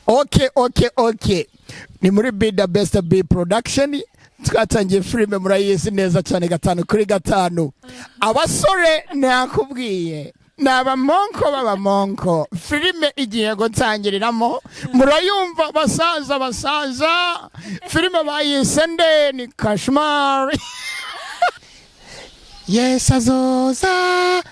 Okay, ni muri Be The Best B Production. Twatangiye filime, murayizi neza cyane, gatanu kuri gatanu. Abasore nakubwiye ni abamonko b'abamonko. Filime igiye gutangiriramo, murayumva basaza basaza. Filime bayise nde? Ni Kashmari. Yes, azoza,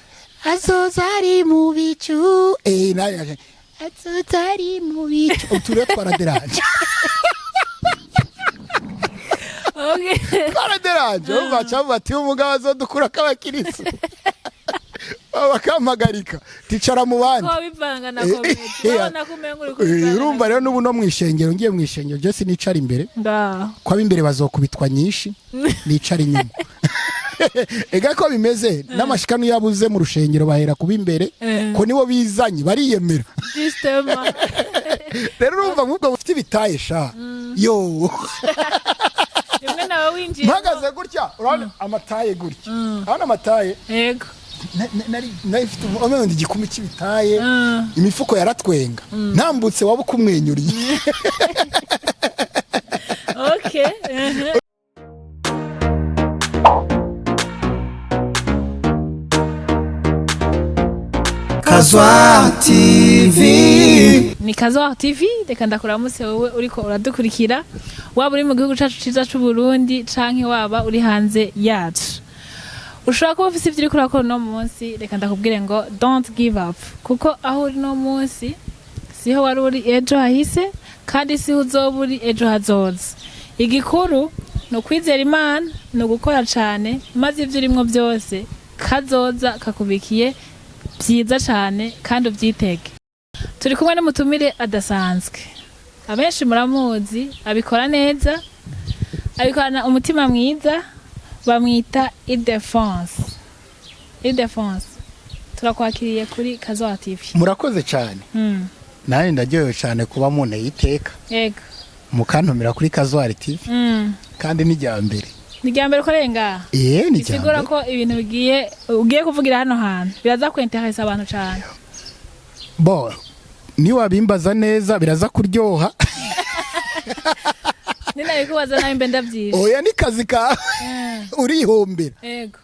azoza ari mu bicu. Nayo azoza ari mu bicu. Utu rero twaraderanje. Twaraderanje. Urumva cyangwa bati umugabo azodukura k'abakirisu, bakampagarika, ticara mu bandi. Ko bivanga na comédie, urabona ko umenga uri kubivanga na Urumva rero n'ubu no mu ishengero, ngiye mu ishengero je sinicara imbere. Ngaho. Ko ab'imbere bazokubitwa nyinshi, nicara inyuma. Ega ko bimeze n'amashikano yabuze mu rushengero, bahera kuba imbere, ko nibo bizanye bariyemera. Justement. Rero urumva nk'ubwo bufite ibitaye sha yo. Rimwe nawe winjiye. Mpagaze gutya, urabona amataye gutya, urabona amataye. Yego. Nari mfite ubundi igikumi cy'ibitaye, imifuko yaratwenga, ntambutse waba ukumwenyuriye. Okay. Kazwa TV. Ni Kazwa TV. Reka ndakuramutse wowe uriko uradukurikira, waba uri mu gihugu cacu ciza c'u Burundi canke waba uri hanze yacu. Ushobora kuba ufise ivyo uriko urakora uno munsi. Reka ndakubwire ngo don't give up, kuko aho uri uno munsi siho wari uri ejo hahise, kandi siho uzoba uri ejo hazoza. Igikuru ni ukwizera Imana, ni ugukora cane, maze ivyo urimwo byose kazoza kakubikiye vyiza cane, kandi uvyitege. Turi kumwe n'umutumire adasanzwe, abenshi muramuzi, abikora neza, abikorana umutima mwiza, bamwita Ildephonse. Ildephonse, turakwakiriye kuri Kazoa TV. Murakoze cyane. Nanjye ndaryohewe cyane kuba munteye iteka mukantumira kuri Kazwari TV. Kandi ni irya mbere. Ni irya mbere ukoreye ngaha? Ni irya Bisigura mbere. ko ibintu bigiye ugiye kuvugira hano hantu biraza kwenteresa abantu cane. Bo niwabimbaza neza biraza kuryoha. Ninabikubaza nawe mbe ndavyishe. Oya, ni kazi ka urihombera. Yego.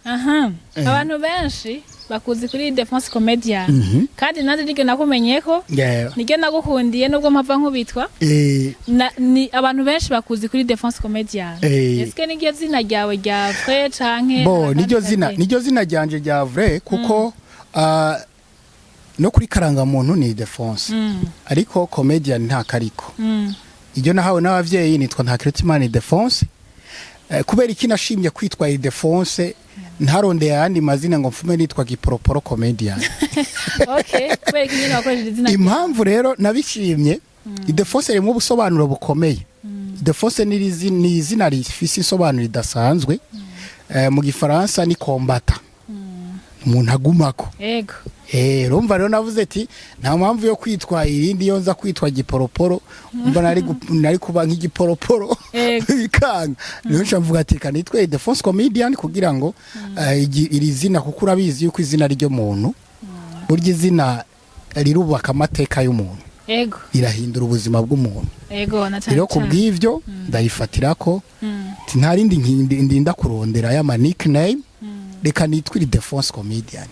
Aha abantu benshi bakuzi kuri Ildephonse Comedian, kandi nanjye niryo nakumenyeko, niryo nagukundiye, nubwo mpava nkubitwa. Ni abantu benshi bakuzi kuri Ildephonse Comedian. Eske niryo zina ryawe rya vrai canke Bo hari niryo akandi zina. kazina? Niryo zina ryanje rya vrai, kuko no kuri karangamuntu ni Ildephonse, ariko comedian nta kariko. Iryo nahawe n'abavyeyi, nitwa Ntakirutimana Ildephonse. Kubera iki nashimye kwitwa Ildephonse, ntarondeye ayandi mazina ngo mfume nitwa Giporoporo Comedian? Okay, kubera iki nyine wakoresheje izina? Impamvu rero nabishimye, Ildephonse ririmo ubusobanuro bukomeye. Ildephonse ni izina rifise isobanuro ridasanzwe. Mu gifaransa ni combattant, umuntu agumako. Urumva rero navuze ati nta mpamvu yo kwitwa irindi. Iyo nza kwitwa Giporoporo, mba nari kuba nk'igiporoporo, bikanga. Rero nca mvuga ati reka nitwe Ildephonse Comedian, kugira ngo iri zina, kuko urabizi yuko izina ry'umuntu, burya izina rirubaka amateka y'umuntu, rirahindura ubuzima bw'umuntu. Yego, na cyane. Rero ku Cyane. bw'ivyo ndayifatira ko ati nta rindi ndinda kurondera y'ama nickname, reka nitwe Ildephonse Comedian.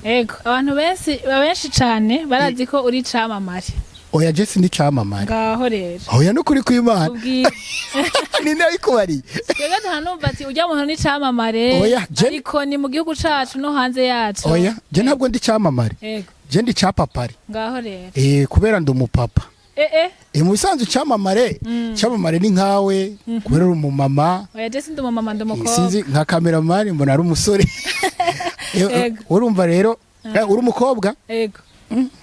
Yego, abantu benshi cyane barazi ko uri camamare. Oya, je sindi camamare. Ngaho rero. Oya, nukuri kw'Imana. Ubwire. Ninde abikubariye? Twebwe tuhanumva ati ujya muntu ni camamare, Oya, ariko ni mu gihugu cacu no hanze yacu. Oya, je ntabwo ndi camamare. Je ndi capapare. Ngaho rero. Kubera ndi umupapa. Mu bisanzwe icamamare ni nkawe, kubera uri umumama. Oya, je sindi umumama, ndi umukobwa. Sinzi, nka kameramani mbona ari umusore. Urumva rero uri umukobwa. Yego.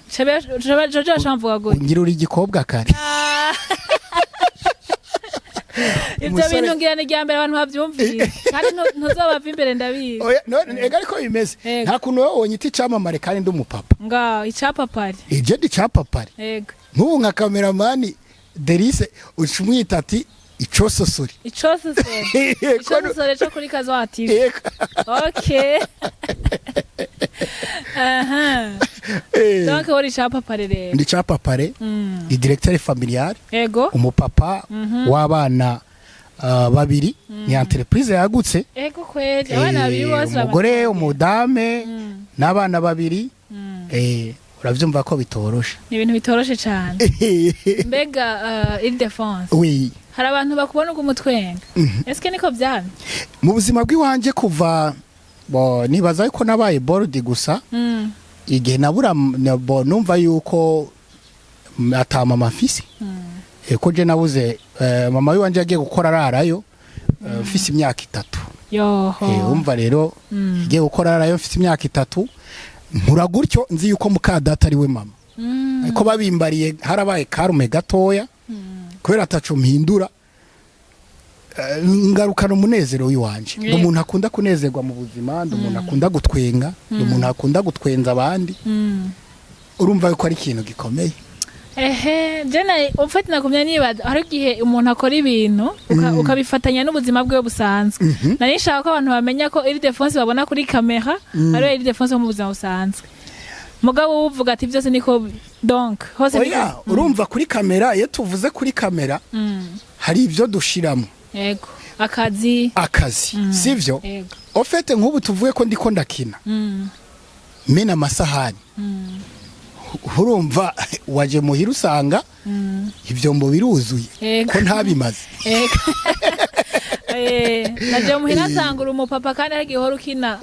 Chebe jojo shamvuga gute? Ngira uri igikobwa kare. Ibyo bintu ngira ni irya mbere abantu babyumvise, kandi ntuzobava imbere, ndabizi. Oya, none ega ariko bimeze. Nta kuntu wowe wonyita icamamare kandi ndi umupapa. Ngaho icapapare. Je ndi capapare. Nk'ubu nka kameramani Derise, uca umwita ati icososori. Icososore. Icososore co kuri Kazoa TV. Okay. Aha. Donc wari capapare rero? Ndi capapare, ndi directeur familial, umupapa w'abana babiri. Ni entreprise yagutse. Ego kweli, abana babiri bose? Umugore, umudame n'abana babiri. Uravyumva ko bitoroshe. Ni ibintu bitoroshe cyane. Mbega Ildefonse, Oui. hari abantu bakubona ubwo umutwenga, eske niko byamye? Mu buzima bw'iwanje kuva bo nibaza yuko nabaye bored gusa igihe nabura bo numva yuko ata mama mfise. Ko je nabuze mama wiwanje yagiye gukora ararayo mfise imyaka 3. Yoho. Umva rero, yagiye gukora ararayo mfise imyaka 3, nkura gutyo nzi yuko muka data ari we mama. Ariko babimbariye harabaye karume gatoya kubera ataco mpindura. Ngarukana umunezero w'iwanje. Ndi umuntu akunda kunezerwa mu buzima, ndi umuntu akunda gutwenga, ndi umuntu akunda gutwenza abandi. Urumva yuko ari ikintu gikomeye. Ehe, jena ufite nakumye nibaza, hari igihe umuntu akora ibintu ukabifatanya n'ubuzima bwiwe busanzwe. Nari nshaka ko abantu bamenya ko Ildefonse babona kuri kamera ari we Ildefonse wo mu buzima busanzwe, mugabo uvuga ati byose niko, donc hose niko. Oya, urumva kuri kamera, iyo tuvuze kuri kamera hari ibyo dushiramo. Yego, akazi. Akazi, sivyo? Yego. Au fait, nk'ubu tuvuge ko ndiko ndakina mena amasahani, urumva waje muhira usanga ivyombo biruzuye ko ntabimaze. Yego. Naje muhira nsanga uri umupapa kandi hari igihe uhora ukina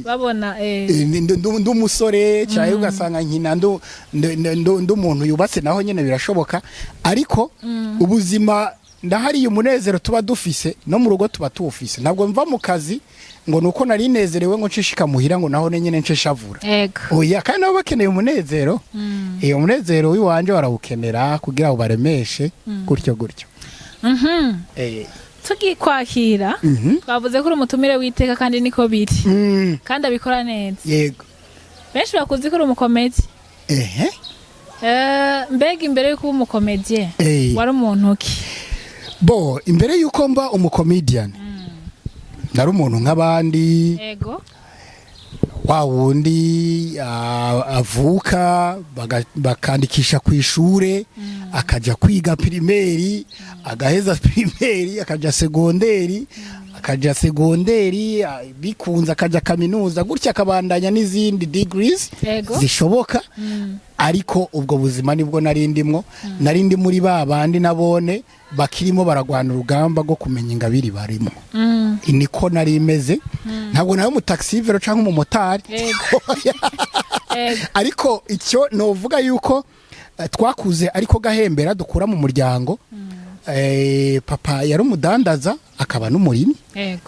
babona. Ndi umusore cyangwa ugasanga nkina ndi umuntu yubatse, naho nyine birashoboka. Ariko ubuzima ndahariye, umunezero tuba dufise no mu rugo tuba tuwufise. Ntabwo mva mu kazi ngo nuko nari nezerewe ngo nshishika muhira ngo naho nyine nce shavura. Oya, kandi nabo bakeneye umunezero. Iyo umunezero w'iwanje barawukenera kugira ngo baremeshe gutyo gutyo. Tugikwakira twavuze ko uri umutumire w'iteka, kandi niko biri, kandi abikora neza. Benshi bakuzi ko uri umukomedi. Mbega imbere y'uko uba umukomediye wari umuntu ki? Bo imbere y'uko mba umucomedian nari umuntu nk'abandi, wa wundi avuka bakandikisha ku ishure, akaja kwiga primaire, agaheza primaire, akaja secondaire, akaja secondaire, bikunze akaja kaminuza gutya, akabandanya n'izindi degrees zishoboka. Ariko ubwo buzima nibwo nari ndimwo, nari ndi muri ba bandi nabone bakirimo baragwana urugamba rwo kumenya ingabiri barimo. Niko nari imeze. Ntabwo nawe umutaxi-vélo cyangwa umumotari. Ariko icyo novuga yuko twakuze ariko gahembera dukura mu muryango. Papa yari umudandaza akaba n'umurimyi.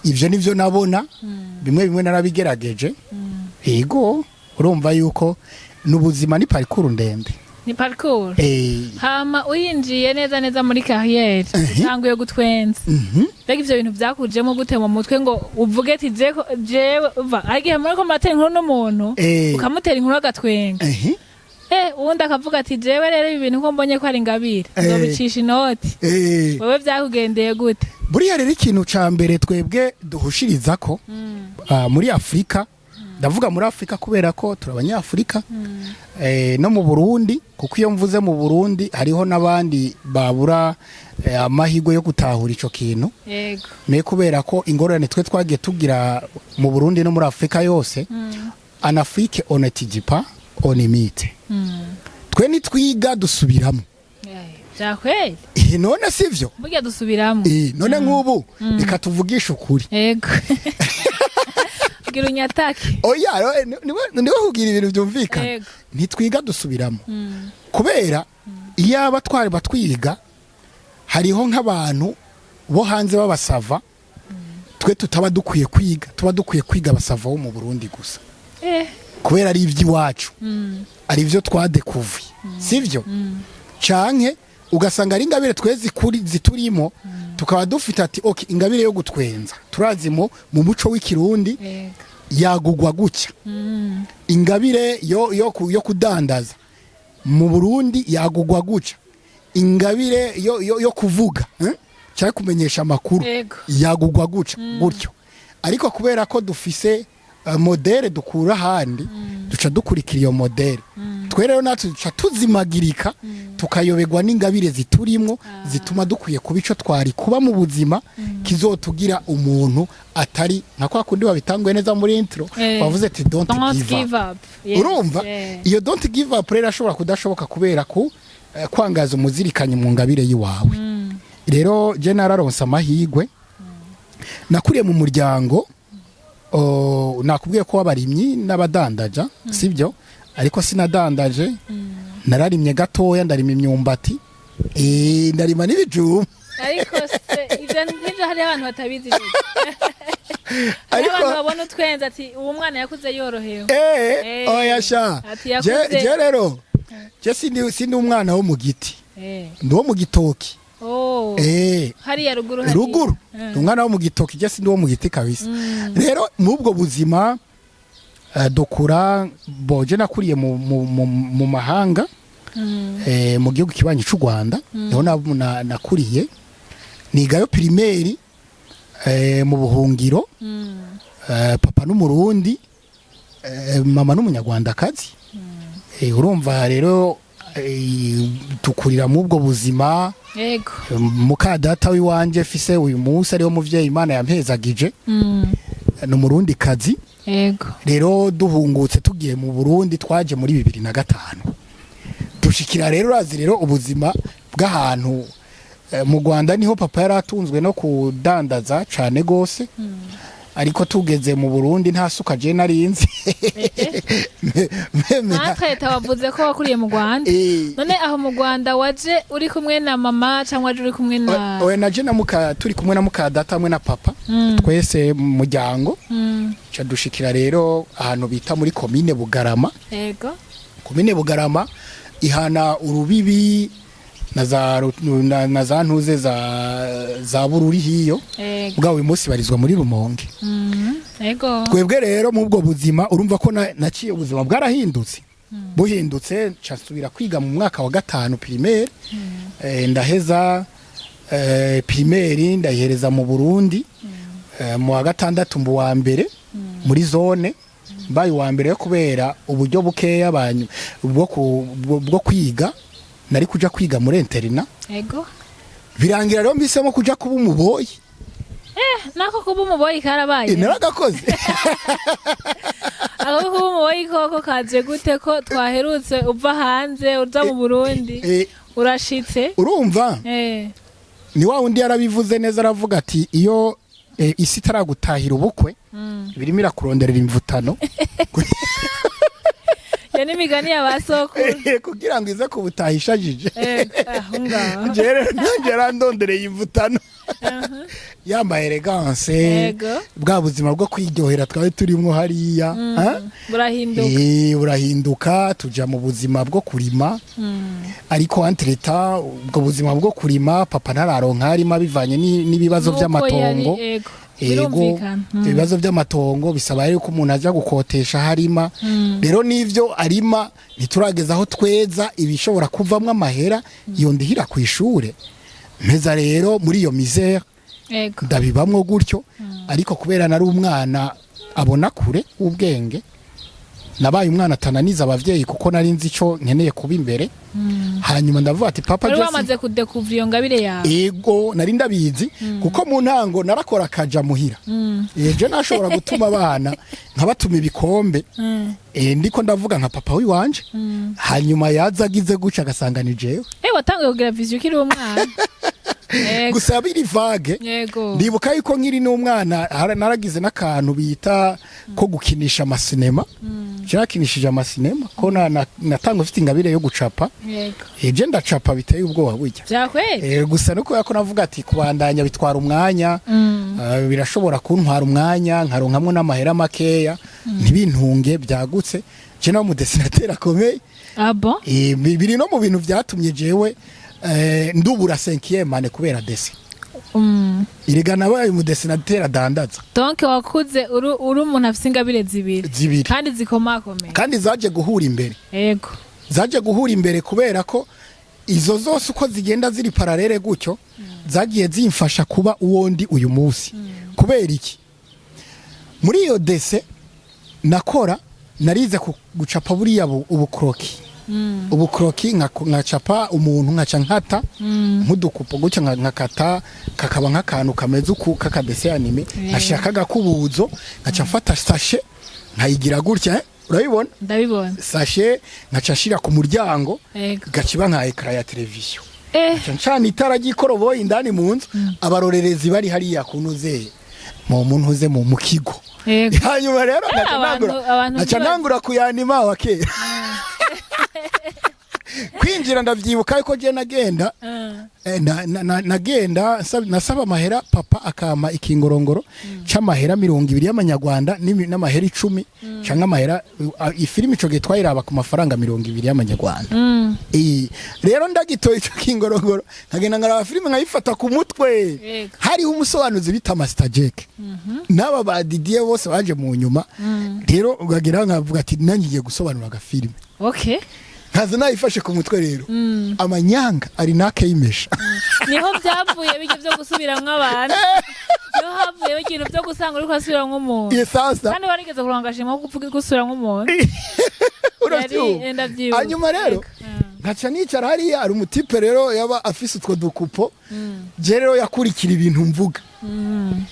Ivyo nivyo nabona, bimwe bimwe narabigerageje. Yego, urumva yuko n'ubuzima ni parcours ndende. Ni parcours. Hama uyinjiye neza neza muri carrière, utanguye gutwenza. Mbega ivyo bintu vyakujemo gute mu mutwe ngo uvuge ati jewe uva hari igihe muri ko muratera inkuru n'umuntu, ukamutera inkuru agatwenga, uwundi akavuga ati jewe rero ibi bintu ko mbonye ko ari ingabire, nzobicisha inoti. Wewe vyakugendeye gute? Buriya rero ikintu ca mbere twebwe duhushiriza ko muri Afurika, ndavuga muri Afurika kubera ko turi Abanyafurika, no mu Burundi, kuko iyo mvuze mu Burundi hariho n'abandi babura amahirwe yo gutahura ico kintu. Me kubera ko ingorane twe twagiye tugira mu Burundi no muri Afurika yose, en Afrique on n'étudie pas, on imite. Twe nitwiga, dusubiramo. Vyakweli? None sivyo? Burya dusubiramo. None nk'ubu reka tuvugishe ukuri. Yego, gira unyatake. Oya, niwe kugira ibintu byumvikana. Ntitwiga, dusubiramo, kubera iyaba twari batwiga hariho nk'abantu bo hanze b'abasava twe tutaba dukwiye kwiga, tuba dukwiye kwiga abasava bo mu Burundi gusa, kubera ari iby'iwacu, ari ibyo twadekuvuye, sivyo? Canke ugasanga ari ingabire twe zikuri ziturimo, tukaba dufite ati okay, ingabire yo gutwenza turazi mu muco w'Ikirundi yagugwa gutya, ingabire yo kudandaza mu Burundi yagugwa gutya, ingabire yo kuvuga, cyangwa kumenyesha amakuru yagugwa gutya gutyo. Ariko kubera ko dufise modèle dukura ahandi, duca dukurikira iyo modèle. Twe rero natwe duca tuzimagirika, tukayoberwa n'ingabire ziturimwo zituma dukwiye kuba ico twari kuba mu buzima kizotugira umuntu atari nka kwa kundi wabitanguye neza muri intro. Wavuze ati don't, don't give up. Give up. Yes, Urumva, iyo don't give up rero ashobora kudashoboka kubera ku kwangaza umuzirikanyi mu ngabire y'iwawe. Rero je nararonse amahigwe, nakuriye mu muryango, nakubwiye ko w'abarimyi n'abadandaja, sibyo? Ariko sinadandaje, nararimye gatoya, ndarima imyumbati, ndarima n'ibijumba. Ariko se ivyo nk'ivyo hariho abantu batabizi rero. Hariho abantu babona utwenze ati uwo mwana yakuze yorohewe. Oya sha. Ati yakuze. Je rero je sindi umwana wo mu giti, ndi uwo mu gitoki. Oh. Hariya ruguru hariya. Ruguru. Ndi umwana wo mu gitoki, je sindi uwo mu giti kabisa. Rero mubwo buzima, dukura boje, nakuriye mu mahanga, mu gihugu kibanyi c'u Rwanda, niho nakuriye, nigayo primaire, mu buhungiro. Papa n'Umurundi, mama n'Umunyarwandakazi. Urumva rero, tukurira mu ubwo buzima. Muka data w'iwanje fise uyu munsi, ariwo muvyeyi Imana yampezagije, ni Umurundi kazi. Rero duhungutse tugiye mu Burundi, twaje muri 2005, dushikira rero, urazi rero ubuzima bw'ahantu, mu Rwanda niho papa yari atunzwe no kudandaza cane gose, ariko tugeze mu Burundi nta suka je narinzi. Natwe leta wavuze ko wakuriye mu Rwanda. None aho mu Rwanda waje uri kumwe na mama cyangwa waje uri kumwe na? Oya, naje na muka, turi kumwe na muka data hamwe na papa, twese mu muryango. Ca dushikira rero ahantu bita muri komine Bugarama. Komine Bugarama ihana urubibi na za ntuze za Bururi hiyo. Bwa uyu munsi barizwa muri Rumonge. Twebwe rero mu bwo buzima, urumva ko naciye ubuzima bwarahindutse, buhindutse nca nsubira kwiga mu mwaka wa gatanu primaire. Ndaheza primaire, ndayihereza mu Burundi. Mu wa gatandatu mbu wa mbere muri zone, mbaye uwa mbere yo kubera uburyo bukeya banyu bwo kwiga, nari kuja kwiga muri internat. Birangira rero mpisemo kuja kuba umuboyi. Nako kuba umuboyi karabaye. Naragakoze. Ako kuba umuboyi koko kaje gute, ko twaherutse uva hanze uza mu Burundi, urashitse? Urumva, ni wa wundi yarabivuze neza, aravuga ati iyo isi itaragutahira ubukwe, birimo irakuronderera imvutano. Iyo ni imigani ya ba sokuru. Kugira ngo ize kubutaha ishajije. Aho ngaho. Jewe rero nanjye yarandondereye imvutano, yambaye élégance. Bwa buzima bwo kwiryohera twari turimo hariya, ha? Burahinduka. Burahinduka, tuja mu buzima bwo kurima. Ariko entre-temps ubwo buzima bwo kurima, papa ntararonka arima bivanye n'ibibazo Nuko by'amatongo. yari, ego. Ego. Birumvikana. Ibibazo by'amatongo bisaba yuko umuntu ajya gukotesha harima. Rero n'ivyo arima ntiturageza aho tweza ibishobora kuvamwo amahera iyo ndihira ku ishure. Mpeza rero muri iyo misère, ndabibamwo gutyo. Ariko kubera nari umwana abona kure w'ubwenge, nabaye umwana atananiza abavyeyi, kuko nari nzi ico nkeneye kuba imbere. Hanyuma ndavuga ati papa, wari Jesse, wamaze kudekuvura iyo ngabire yawe. Ego, nari ndabizi, kuko mu ntango narakora akaja muhira. Ejo nashobora gutuma abana nkabatuma ibikombe, ndiko ndavuga nka papa wiwanje, hanyuma yaza agize guca agasanga ni jewe. Watanguye kugira vision ukiri umwana. Gusa biri vague. Ndibuka yuko nkiri n'umwana naragize n'akantu bita ko gukinisha amasinema. Nakinishije amasinema ko natanga ufite ingabire yo gucapa. Eje ndacapa biteye ubwoba burya. Vyakweli. Gusa no kubera ko navuga ati kubandanya bitwara umwanya, birashobora kuntwara umwanya nkaronkamwo n'amahera makeya, ntibintunge byagutse. Je nawe mu dessinateur akomeye. Ah bon? Biri no mu bintu vyatumye jewe ndubura 5e année kubera dessin. Erega nabaye umu dessinateur adandaza. Donc wakuze uri umuntu afise ingabire zibiri. Zibiri. Kandi zikomakomeye. Kandi zaje guhura imbere. Zaje guhura imbere kubera ko izo zose uko zigenda ziri parallèle gutyo, zagiye zimfasha kuba uwo ndi uyu munsi. Kubera iki? Muri iyo dessin Nakora, narize gucapa buriya ubu croquis, ubu croquis, nkacapa umuntu, nkaca nkata nk'udukupo gutya, nkakata kakaba nk'akantu kameze uku k'aka dessin animé, nkashira kagakubuzo, nkaca mfata sachet nkayigira gutya, urabibona? Ndabibona. Sachet nkaca nshira ku muryango, gaciba nka écran ya televiziyo. Nkaca ncana itara ry'ikoroboyi indani mu nzu, abarorerezi bari hariya kunuze mu muntuze mu kigo. Hanyuma rero nkaca Abantu- ntangura abantu nkaca ntangura kuyanima wa kera kwinjira. Ndavyibuka yuko je nagenda nagenda nasaba amahera, papa akampa ikingorongoro c'amahera 20 y'amanyarwanda n'amahera 10 canke amahera ifilimi. Ico gihe twayiraba ku mafaranga 20 y'amanyarwanda. Rero ndagitoye ico kingorongoro, nkagenda nkaraba filime nkayifata ku mutwe. Hariho umusobanuzi bita Master Jack n'aba ba Didier bose baje mu nyuma. Rero ukagira nkavuga ati nanjye ngiye gusobanura agafilime, nkaza nayifashe ku mutwe. Rero amanyanga ari nake yimesha. Niho byavuye bijya byo gusubiramwo abantu, niho havuye ikintu byo gusanga uriko urasubiramwo umuntu. Iyo sasa. Kandi warigeze kuronka agashimwe ko kuvuga gusubiramwo umuntu. Uravyumva? Ndavyibuka. Hanyuma rero nkaca nicara hariya, hari umu type rero yaba afise utwo dukupo. Je rero yakurikira ibintu mvuga.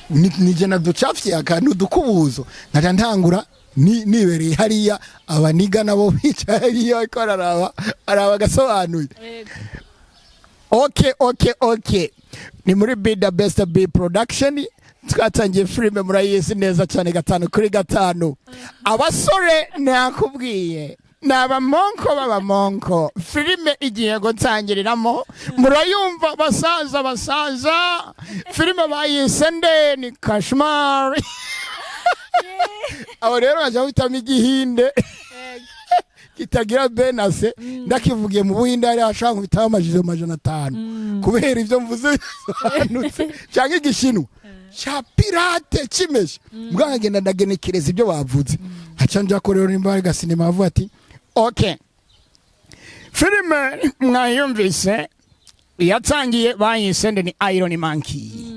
Nije naducafye akantu dukubuzo, nkaca ntangura nibereye hariya, abaniga nabo bicaye hariya bariko bararaba, araba agasobanuye. Okay, ni muri Be the Best B Production twatangiye filime, murayizi neza cyane gatanu kuri gatanu. Abasore nakubwiye ni abamonko b'abamonko. Filime igiye gutangiriramo, murayumva basaza, basaza. Filime bayise nde? Ni Kashmari. Aho rero bajya bahitamo igihinde kitagira benase. Ndakivugiye mu Buhinde hariya hashobora nkubitaho amajije 500 kubera ibyo mvuze bisobanutse, cyangwa igishinwa cya pirate kimeshe mbwa, nkagenda ndagenekereza ibyo bavuze. Nkaca nja ko rero nimba ari gasinema bavuga ati okay, filime mwayumvise yatangiye, bayise nde? Ni Iron Monkey.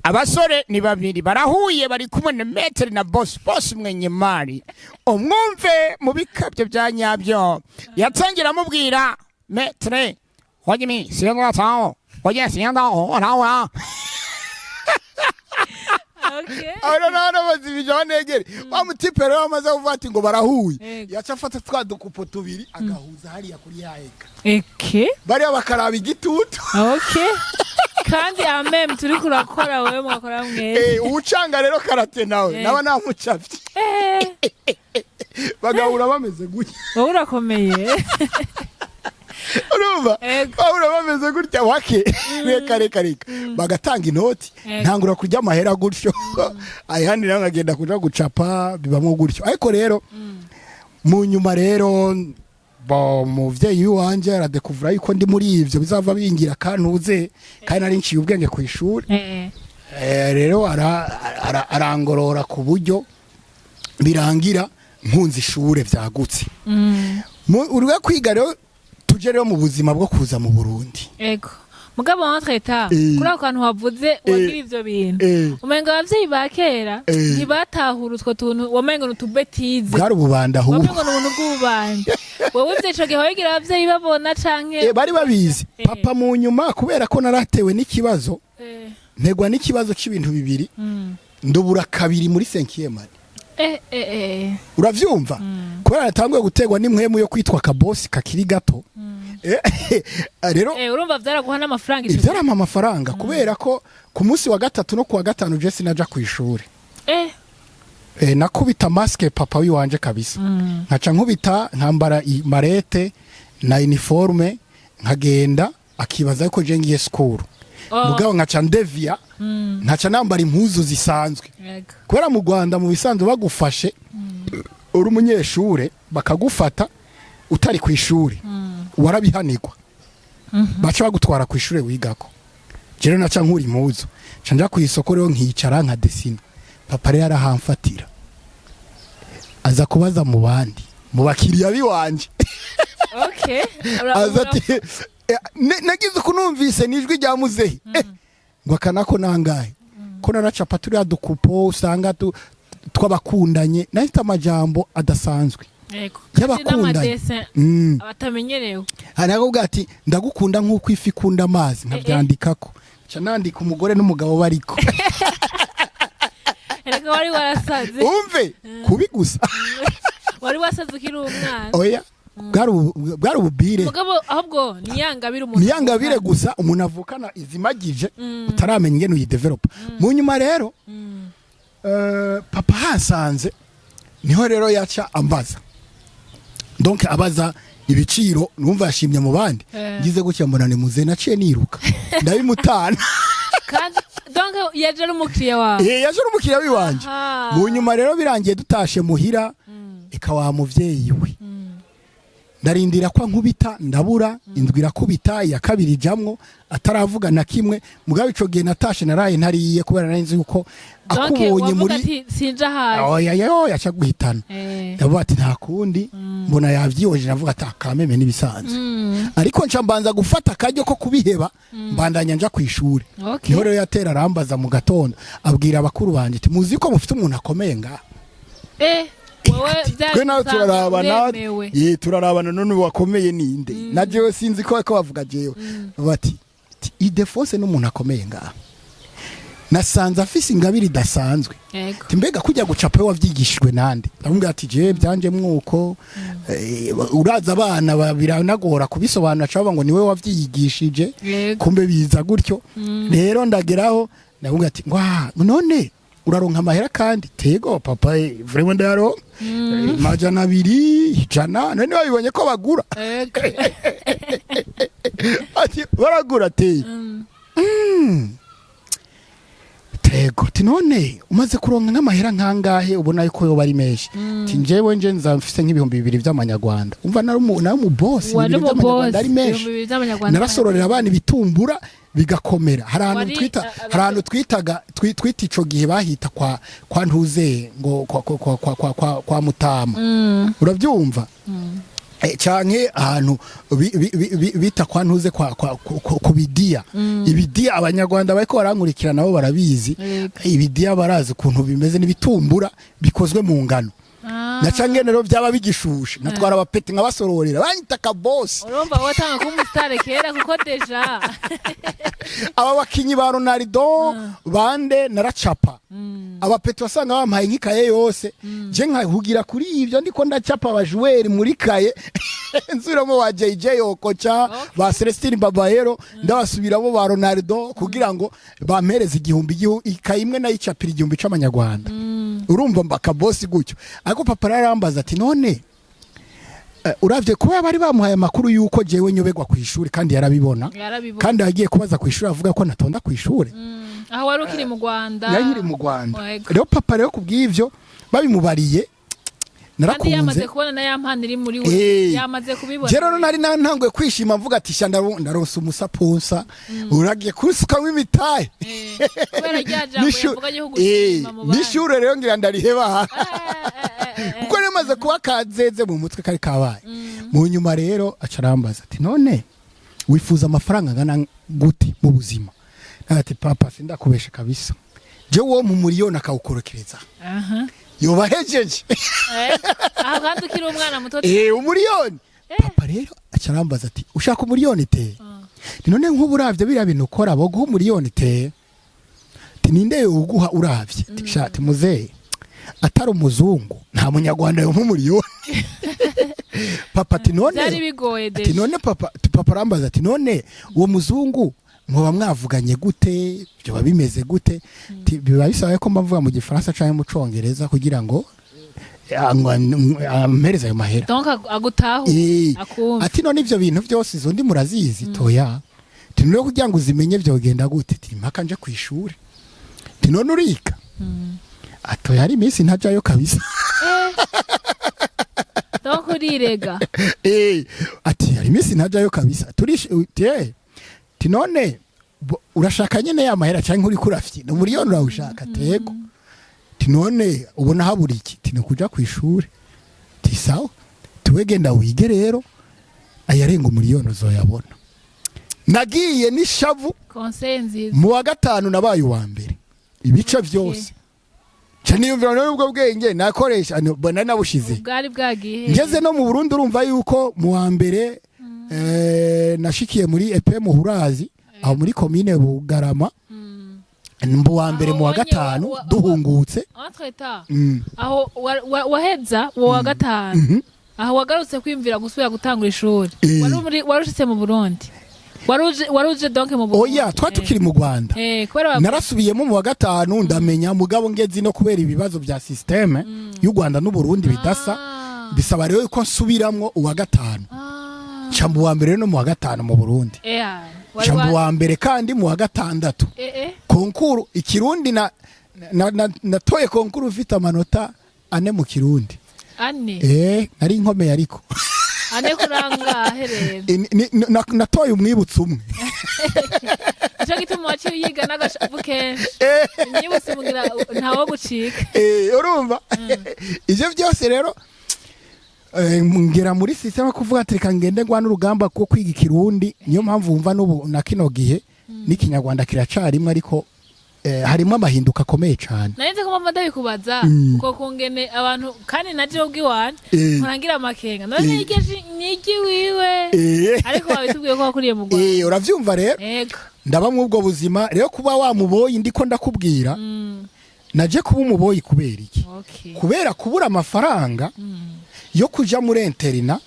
Abasore ni babiri barahuye, bari kumwe na maître na boss, boss mwenye mari umwumve mu bikabyo bya nyabyo. Yatangira amubwira maître hojimi siyo hoje siyo nawe. Aho rero namaze ibijaho negere wa mu type rero amaze kuvuga ati ngo barahuye, yaca afata twa dukupo tubiri agahuza hariya kuri ya écran, bariya bakaraba igitutu. Okay, kandi ameme turi kurakora wewe mugakora mwese. Uwucanga rero karate nawe naba namucapye, bagahura bameze gutya. Wowe urakomeye. Urumva? Ego. Bahura bameze gutya wake, reka reka reka, bagatanga inoti. Ntangura kurya amahera gutyo, ayandi nayo nkagenda kuja gucapa, bibamwo gutyo. Ariko rero mu nyuma rero bo muvyeyi wanje aradekuvura yuko ndi muri ivyo bizava bingira kantuze, kandi nari nciye ubwenge ku ishuri. Rero arangorora ku buryo birangira nkunze ishure vyagutse. Uriwe kwiga rero, tuje rero mu buzima bwo kuza mu Burundi. Ego, mugabo entre-temps kuri ako kantu wavuze wagira ivyo bintu, umenga abavyeyi ba kera ntibatahura utwo tuntu, wamenga ni utubetize. Bwari ububanda ahubwo. Wamenga ni ubuntu bw'ububandi. Wowe ivyo ico gihe wabigira abavyeyi babona canke? Bari babizi. Papa mu nyuma, kubera ko naratewe n'ikibazo, ntegwa n'ikibazo c'ibintu bibiri, ndubura kabiri muri cinquième année. Uravyumva? Kubera natanguye gutegwa n'impwemu yo kwitwa kabosi kakiri gato. Rero Urumva vyaraguha n'amafaranga ico gihe? Ivyarampa amafaranga, kubera ko ku munsi wa gatatu no ku wa gatanu je sinaja kw'ishure. Nakubita masque papa wiwanje kabisa, nkaca nkubita nkambara marete na uniforme, nkagenda, akibaza ko je ngiye school. Mugabo nkaca ndevia, nkaca nambara impuzu zisanzwe, kubera mu Rwanda mu bisanzwe bagufashe uri umunyeshure, bakagufata utari ku ishuri, warabihanirwa, baca bagutwara ku ishure wigako. Rero naca nkura impuzu, nca nja ku isoko rero nkicara nkadesina. Papa rero arahamfatira, aza kubaza mu bandi, mu bakiriya biwanje. Aza ati nagize uko numvise nijwi rya muzehe, ngo aka nako nangahe? Ko naracapa turiya dukupo usanga tu Tw'abakundanye, nahita amajambo adasanzwe Yego. y'abakundanye. N'ama dessins abatamenyerewe. Hari akavuga ati: "Ndagukunda nk'uko ifi ikunda amazi." Nkabyandikako, nca nandika umugore n'umugabo bariko. Erega wari warasaze. Umve kubi gusa. Wari wasaze ukiri umwana. Oya, bwari ububire. Mugabo ahubwo niyangabire umuntu. Niyangabire gusa umuntu avukana izimagije, utaramenya ingene uyidevelopa. Mu nyuma rero, papa hasanze niho rero yaca ambaza, donc abaza ibiciro, numva yashimye mu bandi. Ngize gutya mbona ni muze, naciye niruka ndabimutana. Kandi donc yaje ari umukiriya wawe. Eh, yaje ari umukiriya wiwanje. Mu nyuma rero birangiye dutashe muhira, eka wa muvyeyi we, ndarindira ko nkubita ndabura. Indwi irakubita, iya kabiri ijamwo ataravuga na kimwe. Mugabo ico gihe natashe naraye ntariye, kubera nari nzi yuko Donc akubonye wavuga muri ati sinja hazi. Oya yo, yaca guhitana. Ndavuga ati nta kundi, mbona yavyihoje, navuga ati akameme n'ibisanzwe. Ariko nca mbanza gufata akaryo ko kubiheba, mbandanya nja kw'ishure. Niho rero yatera arambaza mu gatondo, abwira abakuru banje ati: "Muzi ko mufite umuntu akomeye ngaha?" Wowe Twe nawe turarabana. uremewe. Ye, turarabana. None ubu wakomeye ninde? Na jewe sinzi ko bavuga jewe. Bati Ildephonse n'umuntu akomeye ngaha, nasanze afise ingabire idasanzwe. Ati: "Mbega kujya gucapa we wavyigishijwe nande?" Ndamubwira ati: "Jewe byanje mwuko." Uraza abana biranagora kubisobanura, cavuga ngo niwe wavyigishije. Kumbe biza gutyo. Rero ndageraho ndamubwira ati: "Ngwa none uraronka amahera?" Kandi tego papa, vraiment ndayaronka. 200, 100. None babibonye ko bagura. Ati: "Baragura?" Ati: "Tego." Ati: "None umaze kuronka nk'amahera nkangahe ubona yuko yoba ari menshi?" Ati: "Njyewe nje nza mfise nk'ibihumbi 2 by'amanyarwanda." Umva, nari umu boss. Wari 2,000 by'amanyarwanda ari umubosi. menshi. 2,000 by'amanyarwanda. Narasororera abana ibitumbura bigakomera. Hari ahantu twita, hari ahantu twitaga twita ico gihe bahita kwa ntuze ngo kwa Mutama. Urabyumva? Canke ahantu bita kwa ntuze kwa ku bidiya. Ibidiya Abanyarwanda bariko barankurikira nabo barabizi. Ibidiya barazi ukuntu bimeze, n'ibitumbura bikozwe mu ngano. Na canke rero byaba bigishushe, natwara abapeti nkabasororera, banyita kabosi. Urumva wowe tanga kuba umusitari kera, kuko déjà Aba bakinyi ba Ronaldo bande naracapa. Abapeti wasanga bampaye nk'ikaye yose, je nkahugira kuri ivyo, ndiko ndacapa abajuweri muri kaye, nsubiramo ba JJ Okocha, ba Celestine Babayero, ndabasubiramo ba Ronaldo kugira ngo bampereze 1000. Ikaye imwe nayicapira 1000 c'amanyarwanda. Urumva mbaka bosi gutyo. Ariko papa arambaza ati: "None uravye kuba bari bamuhaye amakuru yuko jewe nyobegwa ku ishuri?" Kandi yarabibona. Yarabibona. Kandi yagiye kubaza ku ishuri, avuga ko natonda ku ishuri. Aho wari ukiri mu Rwanda. Yari mu Rwanda. Yego. Rero papa rero kubw'ivyo babimubariye, Kandi yamaze narakunze. kubona na ya mpano iri muri we. Yamaze kubibona. Je rero nari nantanguye kwishima, mvuga ati: "Sha, ndaronse umusaponsa uragiye kusukamwo imitahe." Kubera rya jambo yavuga ryo gushima mu bandi. N'ishure rero ngira ndariheba, kuko rimaze kuba kazeze mu mutwe kari kabaye. Mu nyuma rero aca arambaza ati: "None wifuza amafaranga angana gute mu buzima?" Ati: "Papa, sindakubesha kabisa, je wo mu miliyoni akawukorokereza yoba hejeje." Aho kandi ukiri umwana muto. 1 miliyoni. Papa rero aca arambaza ati: "Ushaka 1 miliyoni te? Ni none nk'ubu uravye biriya bintu ukora, boguha 1 miliyoni te?" Ati: "Ninde yoguha uravye?" Ati: "Shati muzehe, atari umuzungu nta munyarwanda yompa 1 miliyoni." Papa ati: "None" Byari bigoye Ati déjà. "None papa." Ati, papa arambaza ati: "None uwo muzungu muba mwavuganye gute? Byoba bimeze gute?" Ati: "Biba bisaba ko mba mvuga mu Gifaransa canke mu Congereza kugira ngo ampereze ayo mahera." Donc agutahu akumva. Ati: "None ivyo bintu byose izo ndi murazizi?" "Toya." Ati: "None kugira ngo uzimenye vyogenda gute?" Ati: "Mpaka nje kw'ishure." Ati: "None urika?" "Atoya, hari iminsi ntajayo kabisa." Donc urirega. Ati: "Hari iminsi ntajayo kabisa." Turish ati: "None urashaka nyene ya mahera canke uriko urafyina? 1 miliyoni urawushaka?" "Tego." Ati: "None ubona habura iki?" Ati: "Ni kuja kw'ishure." Ati: "Sawa, tuwe genda wige rero, ayarenga 1 miliyoni uzoyabona." Nagiye n'ishavu. Conseil nziza. Mu wa gatanu nabaye uwa mbere ibice vyose. Ca niyumvira none ubwo bwenge nakoresha mbona nabushize. Bwari bwagiye. Ngeze no mu Burundi, urumva yuko mu wa mbere nashikiye muri EP Muhurazi, aho muri komine Bugarama, mu wa mbere, Aho mu wa wonye gatanu duhungutse. Entre temps, aho waheza uwo wa gatanu, aho wagarutse kwiyumvira gusubira gutangura ishuri, wari ushitse mu Burundi, wari uje donc mu Burundi? Oya, twa tukiri mu Rwanda. Kubera Narasubiyemo mu wa gatanu, ndamenya, mugabo ngeze no kubera ibibazo bya système y'u Rwanda n'u Burundi bidasa, bisaba rero ko nsubiramwo uwa gatanu. Nca mu wa mbere no mu wa gatanu mu Burundi. Wari Nca mu wa mbere kandi mu wa gatandatu. Concours ikirundi natoye concours ufite amanota 4 mu Kirundi. 4? Nari nkomeye ariko. 4 kurangahe rero? Natoye umwibutso umwe. Nico gituma waciye uyiga n'agashavu kenshi. Imyibutso mugira ntawo gucika. Urumva ivyo byose rero, ngera muri système kuvuga ati reka ngende ngwana urugamba rwo kwiga ikirundi. Niyo mpamvu wumva n'ubu na kino gihe n'ikinyarwanda kiracarimwe, ariko harimo amahinduka akomeye cane. Nari ko mama ndabikubaza uko kungene abantu, kandi naje ubwiwanje nkurangira amakenga none nige wiwe, ariko wabitubwiye ko wakuriye mu Rwanda. Uravyumva rero. Ndaba mw'ubwo buzima rero, kuba wamuboyi ndiko ndakubwira. Naje kuba umuboyi kubera iki? Kubera kubura amafaranga yo kuja muri internat,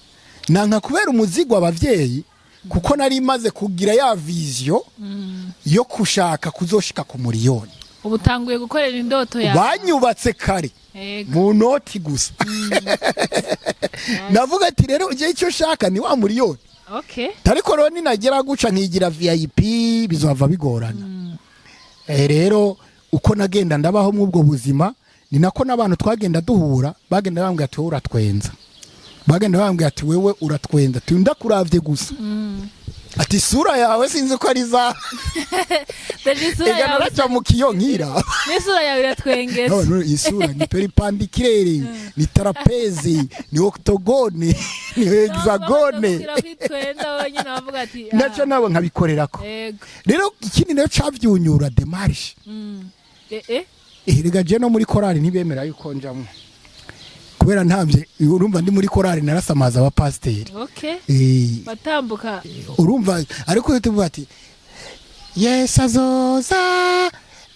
nanka kubera umuzigo abavyeyi, kuko nari maze kugira ya vision yo kushaka kuzoshika ku muriyoni. Ubu utanguye gukorera indoto yawe. Banyubatse kare mu noti gusa. Navuga ati rero ujye icyo ushaka ni wa muriyoni. Ariko rero ninagera guca nkigira VIP bizova bigorana. Rero uko nagenda ndabaho mw'ubwo buzima, ni nako n'abantu twagenda duhura bagenda bambwira ati: "Wowe uratwenza." Bagenda bambwira ati: "Wewe uratwenza." Ati: "Ndakuravye gusa." Ati: "Isura yawe sinzi ko ari za." Déjà isura Ega yawe naraca mu kiyo nkira. N'isura yawe iratwengeje. No, isura ni perpendiculaire, ni trapèze, ni octogone, ni hexagone. Bakubwira ko itwenza wenyine bavuga ati ah, Naco nabo nkabikorerako. Rero ikindi rero cavyunyura démarche. Erega je no muri korali ntibemera yuko njamwo kubera ntamvye. Urumva ndi muri korali narasamaza abapasiteri. Batambuka. Urumva, ariko iyo tuvuga ati Yesu azoza,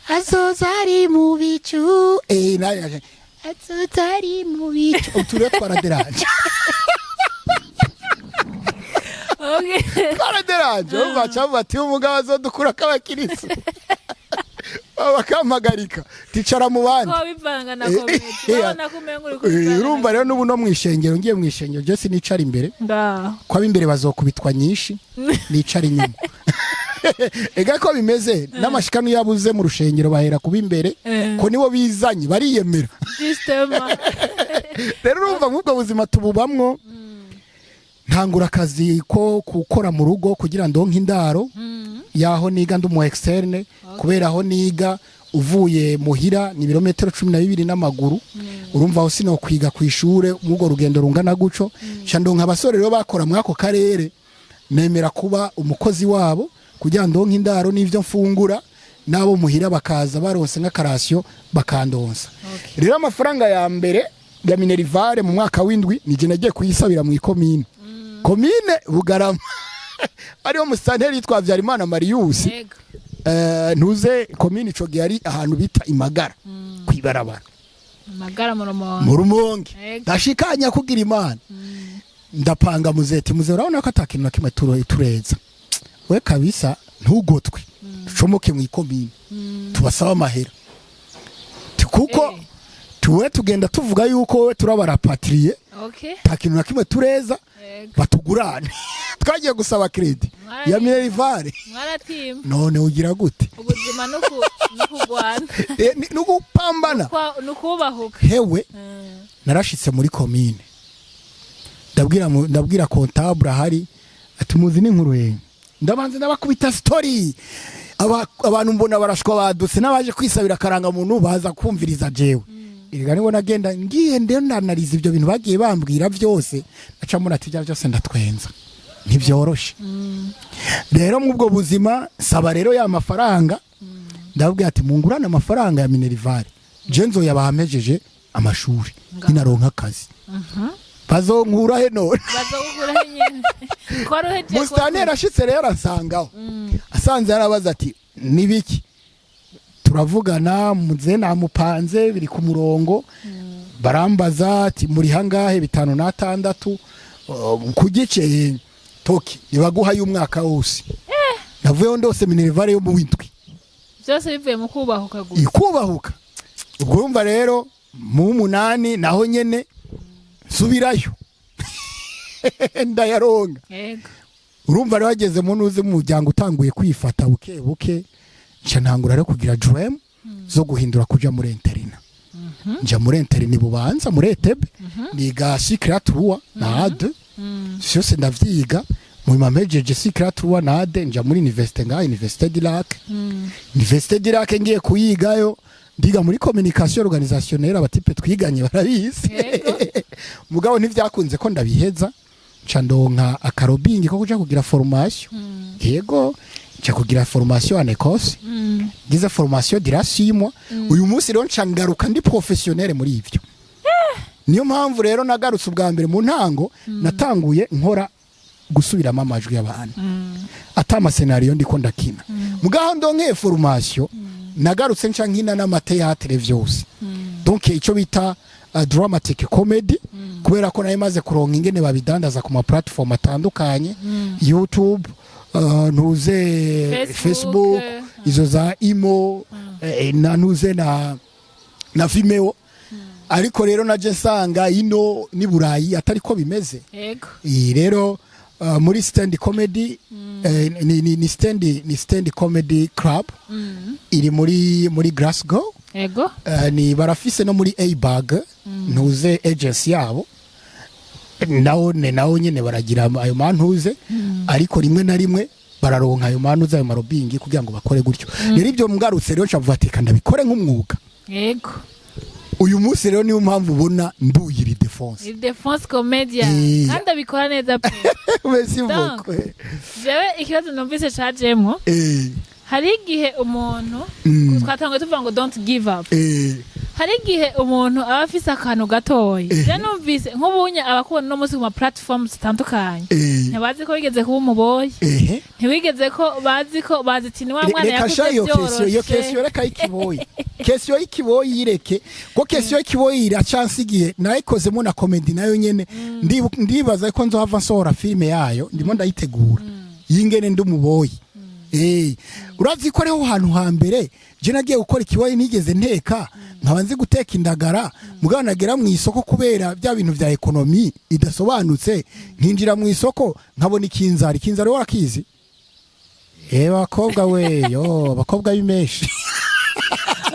azoza ari mu bicu, nawe azoza ari mu bicu, utu rero twaraderanje. Twaraderanje. Urumva cavuga ati umugabo azodukura k'abakirisu, bakampagarika ticara mu bandi. Ko bivanga na comédie, urabona ko umenga uri kubivanga. Urumva rero n'ubu no mw'ishengero, ngiye mw'ishengero je sinicara imbere, ngaho ko ab'imbere bazokubitwa nyinshi, nicara inyuma. Ega ko bimeze n'amashikano yabuze mu rushengero bahera kuba imbere, ko nibo bizanye bariyemera. Justement. Rero urumva nk'ubwo buzima tububamwo. Ntangura akazi ko gukora mu rugo kugira ndonke indaro yaho niga, ndi umu externe, kubera aho niga uvuye muhira ni ibirometero 12 n'amaguru. Urumva aho sino kwiga ku ishure mw'urwo rugendo rungana guco. Nca ndonka abasore rero bakora muri ako karere, nemera kuba umukozi wabo kugira ndonke indaro n'ivyo mfungura, n'abo muhira bakaza baronse nk'akarasiyo bakandonsa. Rero amafaranga ya mbere ya minerval mu mwaka w'indwi nije nagiye kuyisabira mu ikomine, komine Bugarama, ariho musitanteri yitwa Habyarimana Marius. Ntuze komine ico gihe ari ahantu bita Imagara kwibarabara. Magara mu Rumonge. Mu Rumonge. Ndashikanya kugira imana, ndapanga muzeti muze, urabona ko atakintu na kimwe tureza, we kabisa ntugotwe, ducomoke mu ikomine tubasaba amahera. Kuko tuwe tugenda tuvuga yuko we turaba rapatriés, nta kintu na kimwe tureza, batugurane. Twagiye gusaba crédit ya minerval. Mwaratimba. None ugira gute? Ubuzima no kugwana. Nugupambana. Nukubahuka. Hewe, narashitse muri komine, ndabwira comptable ahari ati: "Muzi n'inkuru ye." Ndabanza ndabakubita story. Abantu mbona barashwa badutse n'abaje kwisabira akarangamuntu baza kumviriza jewe. Erega nibo nagenda ngiye ndanariza ibyo bintu bagiye bambwira byose, naca mbona ati ibya byose ndatwenza ntibyoroshe. Rero mu ubwo buzima saba rero ya mafaranga, ndababwira ati: "Mungurane amafaranga ya minerval." Je nzoyabaha mpejeje amashuri, Nga. ninaronka akazi. Bazonkura he none? Bazogukuraho nyene ko wari uhejeje. Musitanteri ashitse rero asangaho, asanze yarabaza ati: "Nibiki?" Turavugana, muze namupanze, biri ku murongo. Barambaza ati: "Muri hangahe?" 56 ku gice toki nibaguha y'umwaka wose. Navuyeho ndose minerval yo mu w'indwi. Byose bivuye mu kubahuka gusa. Ikubahuka. Ubwo urumva rero mu 8 naho nyene nsubirayo ndayaronga. Urumva rero wageze mu nuzi mu muryango utanguye kwifata buke buke, nca ntangura rero kugira dream zo guhindura kuja muri internat. Nja muri internat Bubanza, muri ETB, niga cycle 3 na A2 vyose ndavyiga. Mu nyuma mpejeje cycle 3 na A2, nja muri université ngaha, Université du Lac. Université du Lac ngiye kuyigayo, ndiga muri communication organisationnelle. Aba types twiganye barabizi. Mugabo ntivyakunze ko ndabiheza, nca ndonka akarobingi ko kuja kugira formation. Yego, nca kugira formation en Écosse. Ngize formation dura 6 mois. Uyu munsi rero nca ngaruka ndi professionnel muri ivyo. Niyo mpamvu rero nagarutse ubwa mbere mu ntango natanguye nkora gusubiramo amajwi y'abantu, ata ama scénario ndiko ndakina. Mugaho ndonkeye formation, nagarutse nca nkina n'ama théâtre vyose, donc icyo bita dramatic comedy, kubera ko nayo maze kuronka ingene babidandaza ku ma platform atandukanye, YouTube, ntuze Facebook, Facebook, izo za imo, na ntuze na Vimeo. Ariko rero naje nsanga ino ni Burayi atari ko bimeze. Iyi rero muri stand comedy, ni stand comedy club iri muri Glasgow. Ni barafise no muri Abag, ntuze agency yabo, nawo ne nawo nyene baragira ayo mantuze, ariko rimwe na rimwe bararonka ayo mantuze, ayo marobingi kugira ngo bakore gutyo. Rero ibyo ngarutse rero ncavuga ati: "Ndabikore nk'umwuga." Uyu munsi rero niyo mpamvu ubona nduye Ildefonse. Ildefonse comedian. Kandi abikora neza pe. Merci Donc, beaucoup. Jewe ikibazo numvise cajemwo, hari igihe umuntu, twatanguye tuvuga ngo "Don't give up", hari igihe umuntu aba afise akantu gatoya. Je numvise nk'ubunye abakubona uno munsi ku ma platforms zitandukanye, ntibazi ko wigeze kuba umuboyi, ntiwigeze ko bazi ko bazi ati ni wa mwana Reka yakuze sha, iyo question, iyo vyoroshe. question, reka y'ikiboyi, question y'ikiboyi yireke, ko question y'ikiboyi iracansigiye nayikozemo na comédie nayo nyene. Ndibaza ko nzohava nsohora filime yayo, ndimo ndayitegura, yingene ndi umuboyi. Urazi ko ariho hantu hambere je nagiye gukora ikiboyi nigeze nteka, nkaba nzi guteka indagara, mugabo nagera mu isoko, kubera bya bintu vya économie idasobanutse, nkinjira mu isoko nkabona ikinzari. Ikinzari warakizi? Bakobwa we, yo abakobwa b'imenshi.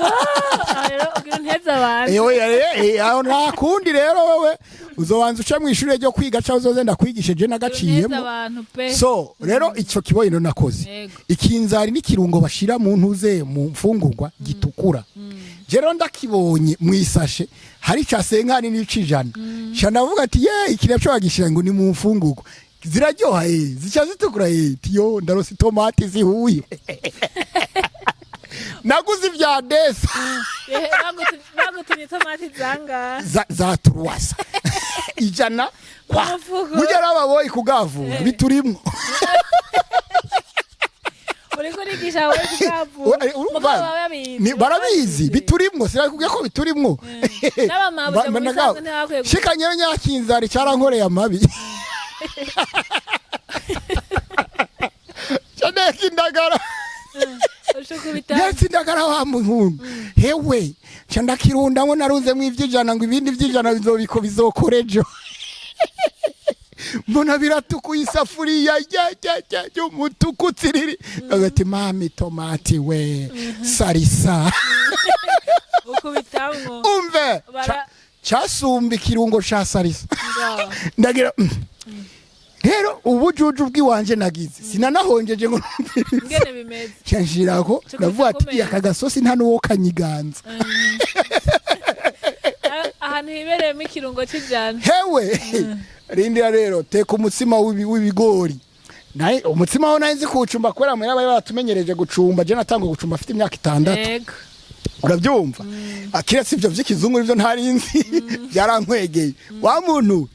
Ah, rero ugira unteze abantu. Ewe, aho nta kundi rero, wewe uzobanza uce mu ishuri ryo kwiga cyangwa uzoze ndakwigishe, je Ugira unteze nagaciyemo. abantu pe. So rero icyo kiboyi rero nakoze, ikinzari n'ikirungo bashira mu ntuze, mu mfungurwa gitukura. Je rero ndakibonye mu isashe hari ca cinquante n'icijana, ca ndavuga ati: "Ye, iki naco bagishira ngo ni mu mfungurwa ziraryoha, zica zitukura." Tiyo ndarose itomati zihuye, naguze ibya desa. Ehe, bagutumye itomati zangahe? Za turuwasa 100 kwa Umufuko. Burya rero ababoyi kugavura biturimwo. Uriko urigisha wowe kugavura? Urumva? Mugabo baba babizi. Barabizi, biturimwo, sinakubwiye ko biturimwo. N'abamabuja mu bisanzwe ntibakwiye Shikanye nyakinzari cyarankoreye amabi, caneka indagara. Ushukubita. Ndetse indagara wa muhungu hewe, nca ndakirundamwo, narunzemwo ivy'ijana ngo ibindi vy'ijana bizobiko bizokora ejo. Mbona biratukuye isafuriya y'umutuku tsiriri, agati mami tomati we sarisa. Ukubitamwo. Umve, casumba ikirungo ca sarisa. Ngo. Ndagira rero ubujuju bw'iwanje nagize, sinanahonjeje ngo numvirize Ingene bimeze. Nshirako Cyo ndavuga ati: kumeza. "Aka gasosi nta n'uwo kanyiganza." Ahantu hibereyemo ikirungo c'ijana. Hewe, rindira rero, teka umutsima w'ibigori. Naye umutsima wo nari nzi kuwucumba kubera muhira bari baratumenyereje gucumba. Je natanguye gucumba afite imyaka 6. Urabyumva, akiretse ibyo by'ikizungu nibyo ntarinzi, byarankwegeye wa muntu.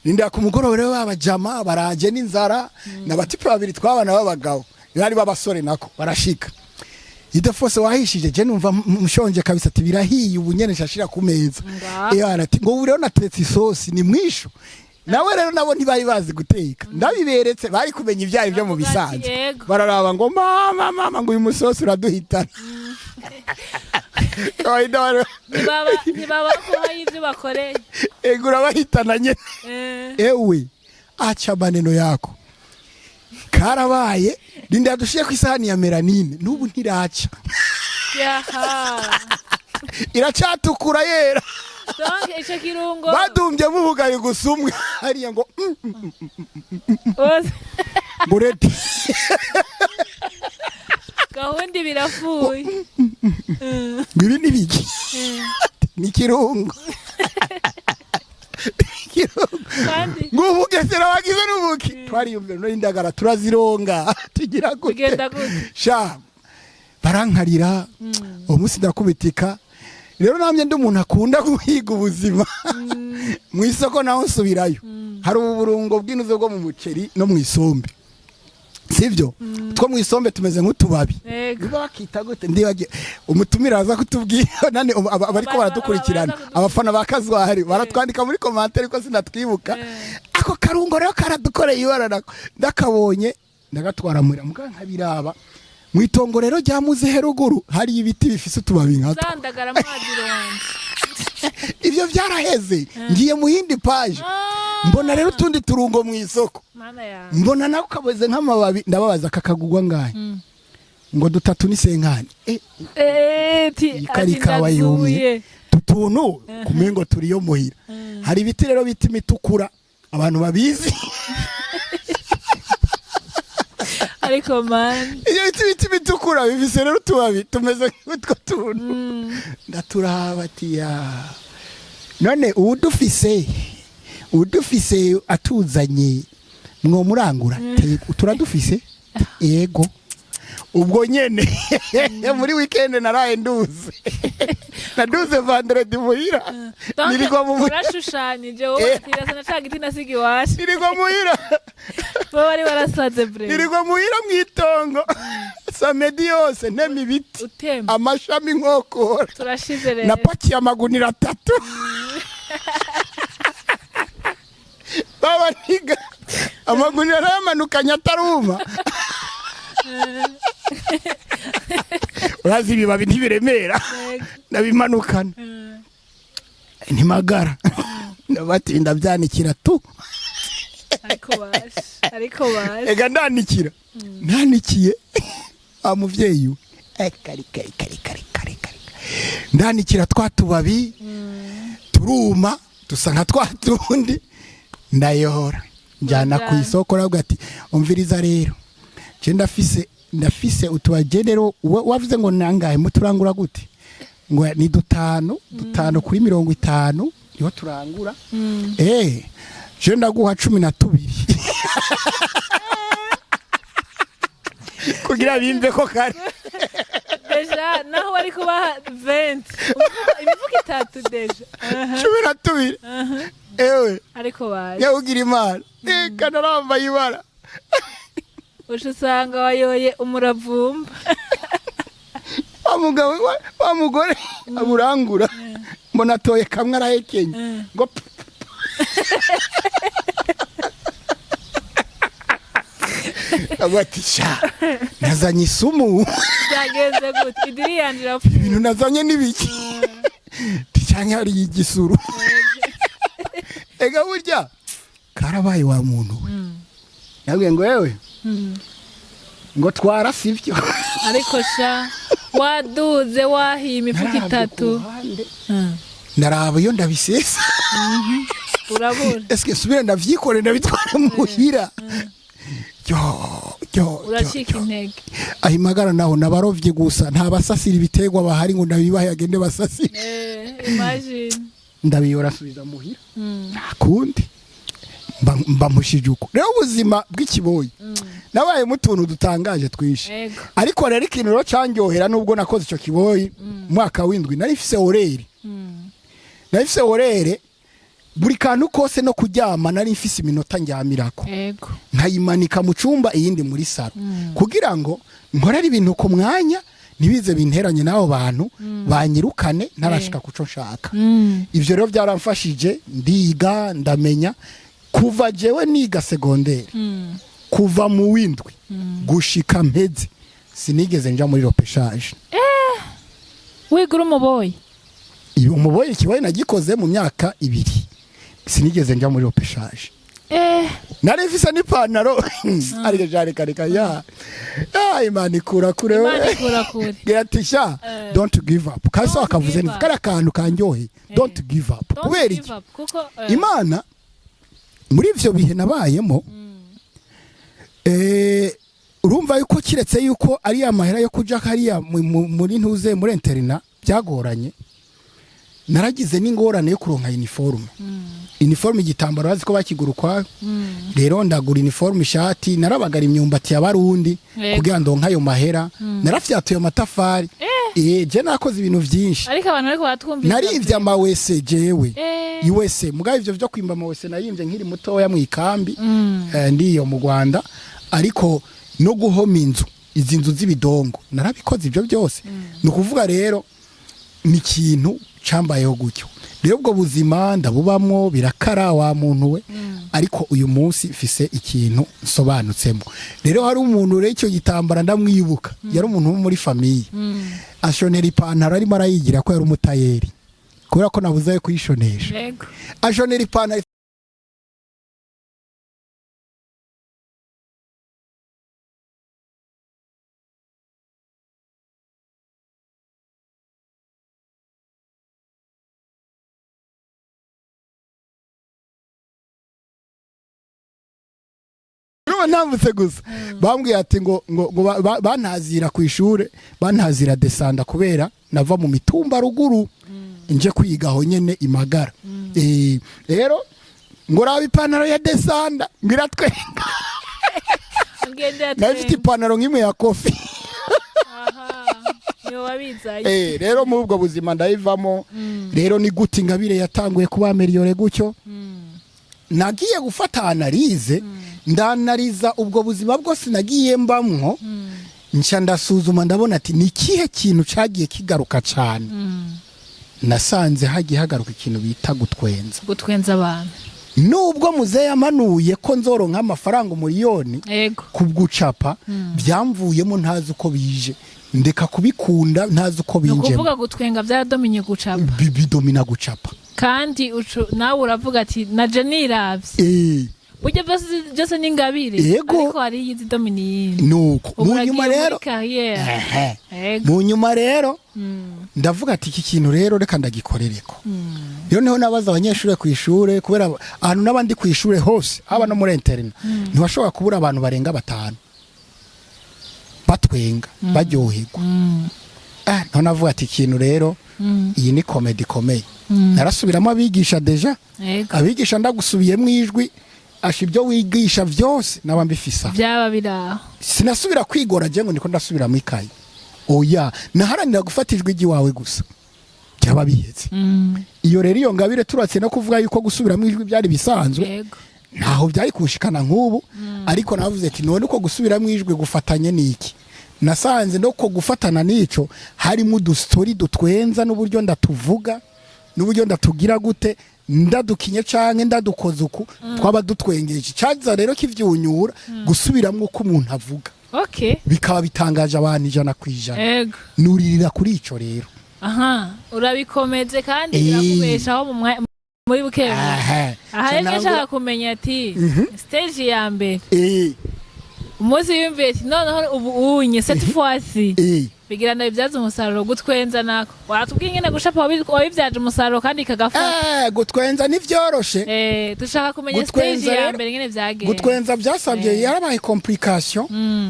Rindira ku mugoroba rero, babajama baraje n'inzara, n'abatipe babiri twabana b'abagabo, bari b'abasore nako, barashika: "Ildefonse, wahishije? Je numva mushonje kabisa." Ati: "Birahiye, ubu nyene nshashira ku meza." Nga. Eh, ati ngo: "Ubu rero natetse isosi ni mwisho." Nawe rero nabo ntibari bazi guteka, ndabiberetse bari kumenya ibyayi byo mu Bavuga ati, bisanzwe. "Yego." Bararaba ngo: "Mama, mama," ngo: "uyu musosi uraduhitana." Kawaida Ntibaba kuha y'ibyo bakoreye. Ego, urabahitana nyene. Ewe, acha maneno yako, karabaye. Rinda dushiye ku isahani ya melanine, n'ubu ntiraca. Yaha. Iracatukura yera. Donc ico kirungo Badumbyemo ubugari gusa, umwe hariya ngo Bose ngo reti. Gahunda birafuye. Ngo: "Ibi ni biki?" Ni ikirungo, ikirungo. Kandi Ngo ubugesera wagize n'ubuki twariyumvira no indagara turazironga tugira gute? Kugenda gute? Sha, barankarira uwo munsi, ndakubitika. Rero namye ndi umuntu akunda guhiga ubuzima. Mu isoko naho nsubirayo, hari ubu burungo bw'inuze bwo mu muceri no mu isombe, sibyo? Two mu isombe tumeze nk'utubabi. Yego. Niba bakita gute, ndibagiye. Umutumire aza kutubwira nane abariko baradukurikirana. Baraza kutubwira. Abafana ba Kazwari baratwandika muri commentaire ko sinatwibuka. Ako karungo rero karadukoreye ibara, nako ndakabonye ndagatwara muhira, muga nkabiraba mu itongo rero rya muzehe ruguru, hari ibiti bifise utubabi nkatwo. Zandagara mwazironze. Ivyo byaraheze, ngiye mu yindi page, mbona rero utundi turungo mu isoko. Mana yawe. Mbona nako kameze nk'amababi, ndababaza: "Kakagugwa ngahe?" Ngo: "Dutatu ni cinquante." Eh, ti Ikari ikawa yumye, tutuntu kumengo turiyo muhira. Hari ibiti rero bita imitukura, abantu babizi. Ariko man. Iyo biti bita imitukura bifise rero utubabi tumeze nk'utwo tuntu. Ndaturaba, ati: "Ya none uwudufise atuzanye mwomurangura?" Turadufise, yego. Ubwo nyene muri weekend naraye nduze, naduze vendredi muhira. Donc Nirirwa mu urashushanyije wowe. Eh. Ati: "Irasa na ca giti nasiga iwacu." Nirirwa muhira. Bo bari barasaze bre. Nirirwa muhira mw'itongo samedi yose, ntema ibiti. Utema. Amashami, inkokora. Turashize rero. Napakiye amagunira atatu, babaniga amagunira nayamanukanye ataruma. Urazi ibibabi ntibiremera. Yego. Ndabimanukana ntimagara, ndabati ndabyanikira tu. Ariko baje, ariko baje. Ega ndanikira, ndanikiye wa muvyeyi we. Eh, kari kari kari kari kari kari, ndanikira twa tubabi turuma, dusa nka twa tundi, ndayohora njyana ku Urajyana. isoko. Ravuga ati: "Umviriza rero, je ndafise utubaje rero, wavuze ngo nangahe? Muturangura gute?" Ngo: "Ni dutanu dutanu kuri 50 niho turangura." "Eh, je ndaguha 12 kugira bimve ko kare." Déjà naho bari kubaha 20, imifuko itatu déjà. Aha. 12, ewe. Ariko baje. Nyabugira imana, reka narambaye ibara. Uca usanga wayoye umuravumba. Wa mugabo wa mugore aburangura, mbona atoye kamwe arahekenye ngo avuga ati: "Sha, nazanye isumu." Byagenze gute? Idiri yanje irapfuye. Ibintu nazanye n'ibiki? Canke hari igisuru? Ega burya karabaye wa muntu we. Yabwiye ngo: "Wewe," ngo: "twara sivyo." Ariko sha, waduze wahiye imifuko Narabye ku itatu. ruhande, ndaraba iyo ndabisesa. Urabura. Eske subira ndavyikore, ndabitwara muhira? Yo yo yo. Uracika Yo. intege. Ahimagara naho nabarovye gusa, nta basasira ibiterwa bahari ngo ndabibahe agende basasire. Eh, imagine. Ndabiyora, asubiza muhira. Nta kundi. Mba mpushije uko. Rero ubuzima bw'ikiboyi nabayemo utuntu dutangaje twinshi. Ariko rero ikintu rero candyohera, nubwo nakoze icyo kiboyi mu mwaka w'indwi, nari mfise horaire, nari mfise horaire buri kantu kose, no kuryama nari mfise iminota njyamirako, nkayimanika mu cyumba, iyindi muri salon, kugira ngo nkorere ibintu ku mwanya, ntibize binteranye n'abo bantu banyirukane ntarashika kuco nshaka. Ivyo rero byaramfashije, ndiga, ndamenya. Kuva jewe niga secondaire, kuva mu w'indwi gushika mpeze, sinigeze nja muri repêchage. Wiga uri umuboyi? Ibi umuboyi, ikiboyi nagikoze mu myaka 2, sinigeze nja muri repêchage. Nari mfise n'ipantaro, ariko jare reka ya ya, Imana ikura kure. Imana ikura kure. Gira ati sha, don't give up. Kasi Don't wakavuze give neza up. Kariya kantu kanyoheye, don't give up. Don't Kubera give iki? up, kuko Imana muri ivyo bihe nabayemo, urumva yuko kiretse yuko ari ya mahera yo kuja hariya muri ntuze muri internat byagoranye, naragize n'ingorane yo kuronka uniforme. Uniforme, igitambaro bazi ko bakigura ukwayo. Rero ndagura uniforme, ishati, narabagara imyumbati ya Barundi kugira ngo ndonke ayo mahera, narafyatuye amatafari. Je nakoze ibintu vyinshi. Ariko abantu ariko baratwumvise. Narivye amawese jewe, iwese. Mugabo ivyo vyo kwimba amawese nayimvye nkiri mutoya mu ikambi, ndiyo mu Rwanda. Ariko no guhoma inzu, izi nzu z'ibidongo, narabikoze ibyo byose. Ni ukuvuga rero ni ikintu cambayeho gutyo. Rero ubwo buzima ndabubamwo, birakara wa muntu we, ariko uyu munsi mfise ikintu nsobanutsemo. Rero hari umuntu rero, icyo gitambara ndamwibuka, yari umuntu wo muri famille, ashonera ipantaro, arimo arayigira ko yari umutayeri, kubera ko nabuze ayo kuyishonesha. Ashonera ipantaro. Urumva ntambutse gusa, bambwiye ati ngo bantazira ku ishure, bantazira desanda, kubera nava mu mitumba ruguru nje kwiga aho nyene imagara. Rero ngo raba ipantaro ya desanda, ngo iratwenga. Ugende. Nayo ifite ipantaro nk'imwe ya kofi. Aha niwe wabizanye. Rero muri ubwo buzima ndayivamo. Rero ni gute ingabire yatanguye kuba améliorée gutyo? Nagiye gufata analyse, ndanariza ubwo buzima bwose nagiye mbamwo, nca ndasuzuma, ndabona ati ni ikihe kintu cagiye kigaruka cane? Nasanze hagiye hagaruka ikintu bita gutwenza. Gutwenza abantu. Nubwo muzehe yamanuye ko nzoronka amafaranga 1 miliyoni kubw'ucapa, byamvuyemo ntazi uko bije, ndeka kubikunda ntazi uko Ni binjemo. ukuvuga gutwenga byaradominye gucapa. Bidomina gucapa. Kandi nawe uravuga ati naje niravye, burya byose byose ni ingabire. Ariko hari iyizi domina iyindi. Nuko Ubu mu nyuma uragiye rero muri carrière. Ehe. Mu nyuma rero ndavuga ati iki kintu rero reka ndagikorereko. Rero niho nabaza abanyeshuri ku ishure, kubera ahantu n'abandi ku ishure hose, haba no muri internat, ntibashobora kubura abantu barenga batanu batwenga, baryoherwa. Niho navuga ati ikintu rero, iyi ni comédie ikomeye. Narasubiramo abigisha déjà, abigisha ndagusubiyemo ijwi, asha ibyo wigisha byose naba mbifisa. Byaba biraho. Sinasubira kwigora je ngo ndiko ndasubira mu ikayi, oya, naharanira gufata ijwi ry'iwawe gusa, byaba bihetse. Iyo rero iyo ngabire, turatse no kuvuga yuko gusubiramo ijwi byari bisanzwe, ntaho byari kunshikana nk'ubu. Ariko navuze ati none uko gusubiramo ijwi gufatanye n'iki? Nasanze no ko gufatana n'ico harimo udustori dutwenza, n'uburyo ndatuvuga, n'uburyo ndatugira gute, ndadukinye canke ndadukoze uku, twaba dutwengeje. Caza rero kivyunyura gusubiramwo uko umuntu avuga, bikaba bitangaje abantu 100%. Nuririra kuri ico rero. Aha urabikomeje kandi birakubeshaho muri buke buke. Aha rero nshaka kumenya ati stage ya mbere, umunsi wiyumviye ati noneho ubu unye cette fois-ci bigira ndabibyaza umusaruro gutwenza, nako watubwiye ingene gushapa wabibyaje umusaruro kandi kagafata. Gutwenza ntivyoroshe. Dushaka kumenya Gutwenza stage ya rero- mbere ingene vyagenze. Gutwenza byasabye, yarabaye complication.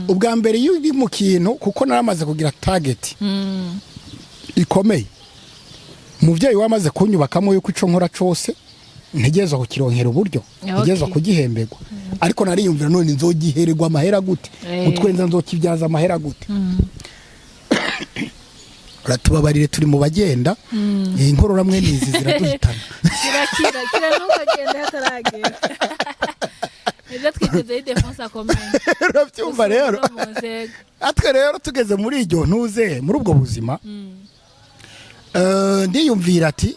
Ubwa mbere iyo uri mu kintu, kuko naramaze kugira target ikomeye, umuvyeyi we amaze kunyubakamo yuko ico nkora cose Ntegerezwa kukironkera uburyo, ntegerezwa kugihemberwa, ariko nariyumvira: none nzogihererwa amahera gute? Gutwenza nzokibyaza amahera gute? Uratubabarire, turi mu bagenda, iyi nkorora mwene izi ziraduhitana. Kirakira kira, ntukagende hataragera. Nibyo twiteze Ildefonse akomeye. Urabyumva rero? Uno munsi. Atwe rero tugeze muri iryo ntuze, muri ubwo buzima, ndiyumvira ati: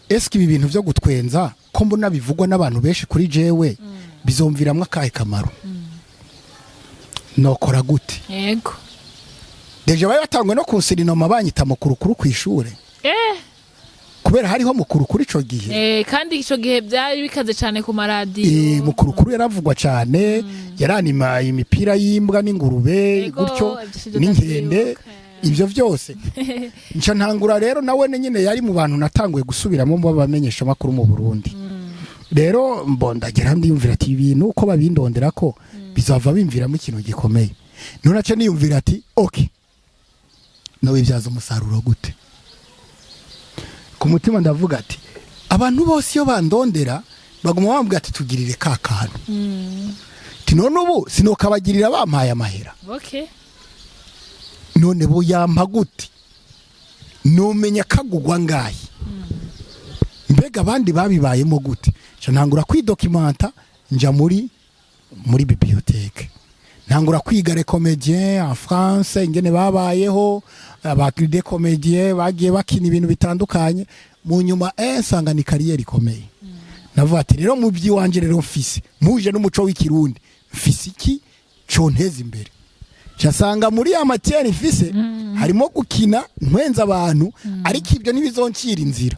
eske ibi bintu byo gutwenza ko mbona bivugwa n'abantu benshi kuri jewe, bizomviramwo akahe kamaro? Nokora gute? Déjà bari batangwe no kunsirinoma, banyita mukurukuru ku ishure, kubera hariho mukurukuru ico gihe. Kandi ico gihe byari bikaze cyane ku maradiyo. Mukurukuru yaravugwa cyane, yaranima imipira y'imbwa n'ingurube, gutyo ivyo n'inkende, ndavyibuka. Ibyo byose nca ntangura rero, nawe nyine yari mu bantu natanguye gusubiramo mu bamenyesha makuru mu Burundi. Rero mbondagera ndiyumvira ati: ibintu uko babindondera ko bizava bimviramo ikintu gikomeye. None naca niyumvira ati: okay, nawe byaza umusaruro gute? Ku mutima ndavuga ati: abantu bose iyo bandondera baguma bambwira ati: tugirire ka kantu. Ati: none ubu sinokabagirira bampaye amahera? None buyampa gute? Numenya kagugwa ngahe? Mbega abandi babibayemo gute? Nca ntangura kwidocumenta, nja muri bibliothèque, ntangura kwiga les comédiens en France, ingene babayeho, aba des comédiens bagiye bakina ibintu bitandukanye. Mu nyuma nsanga ni carrière ikomeye. Navuga ati: rero mu by'iwanje rero mfise muje n'umuco w'ikirundi, mfise iki conteza imbere? Nsanga muri ya matière mfise harimo gukina ntwenza abantu, ariko ibyo ntibizoncira inzira.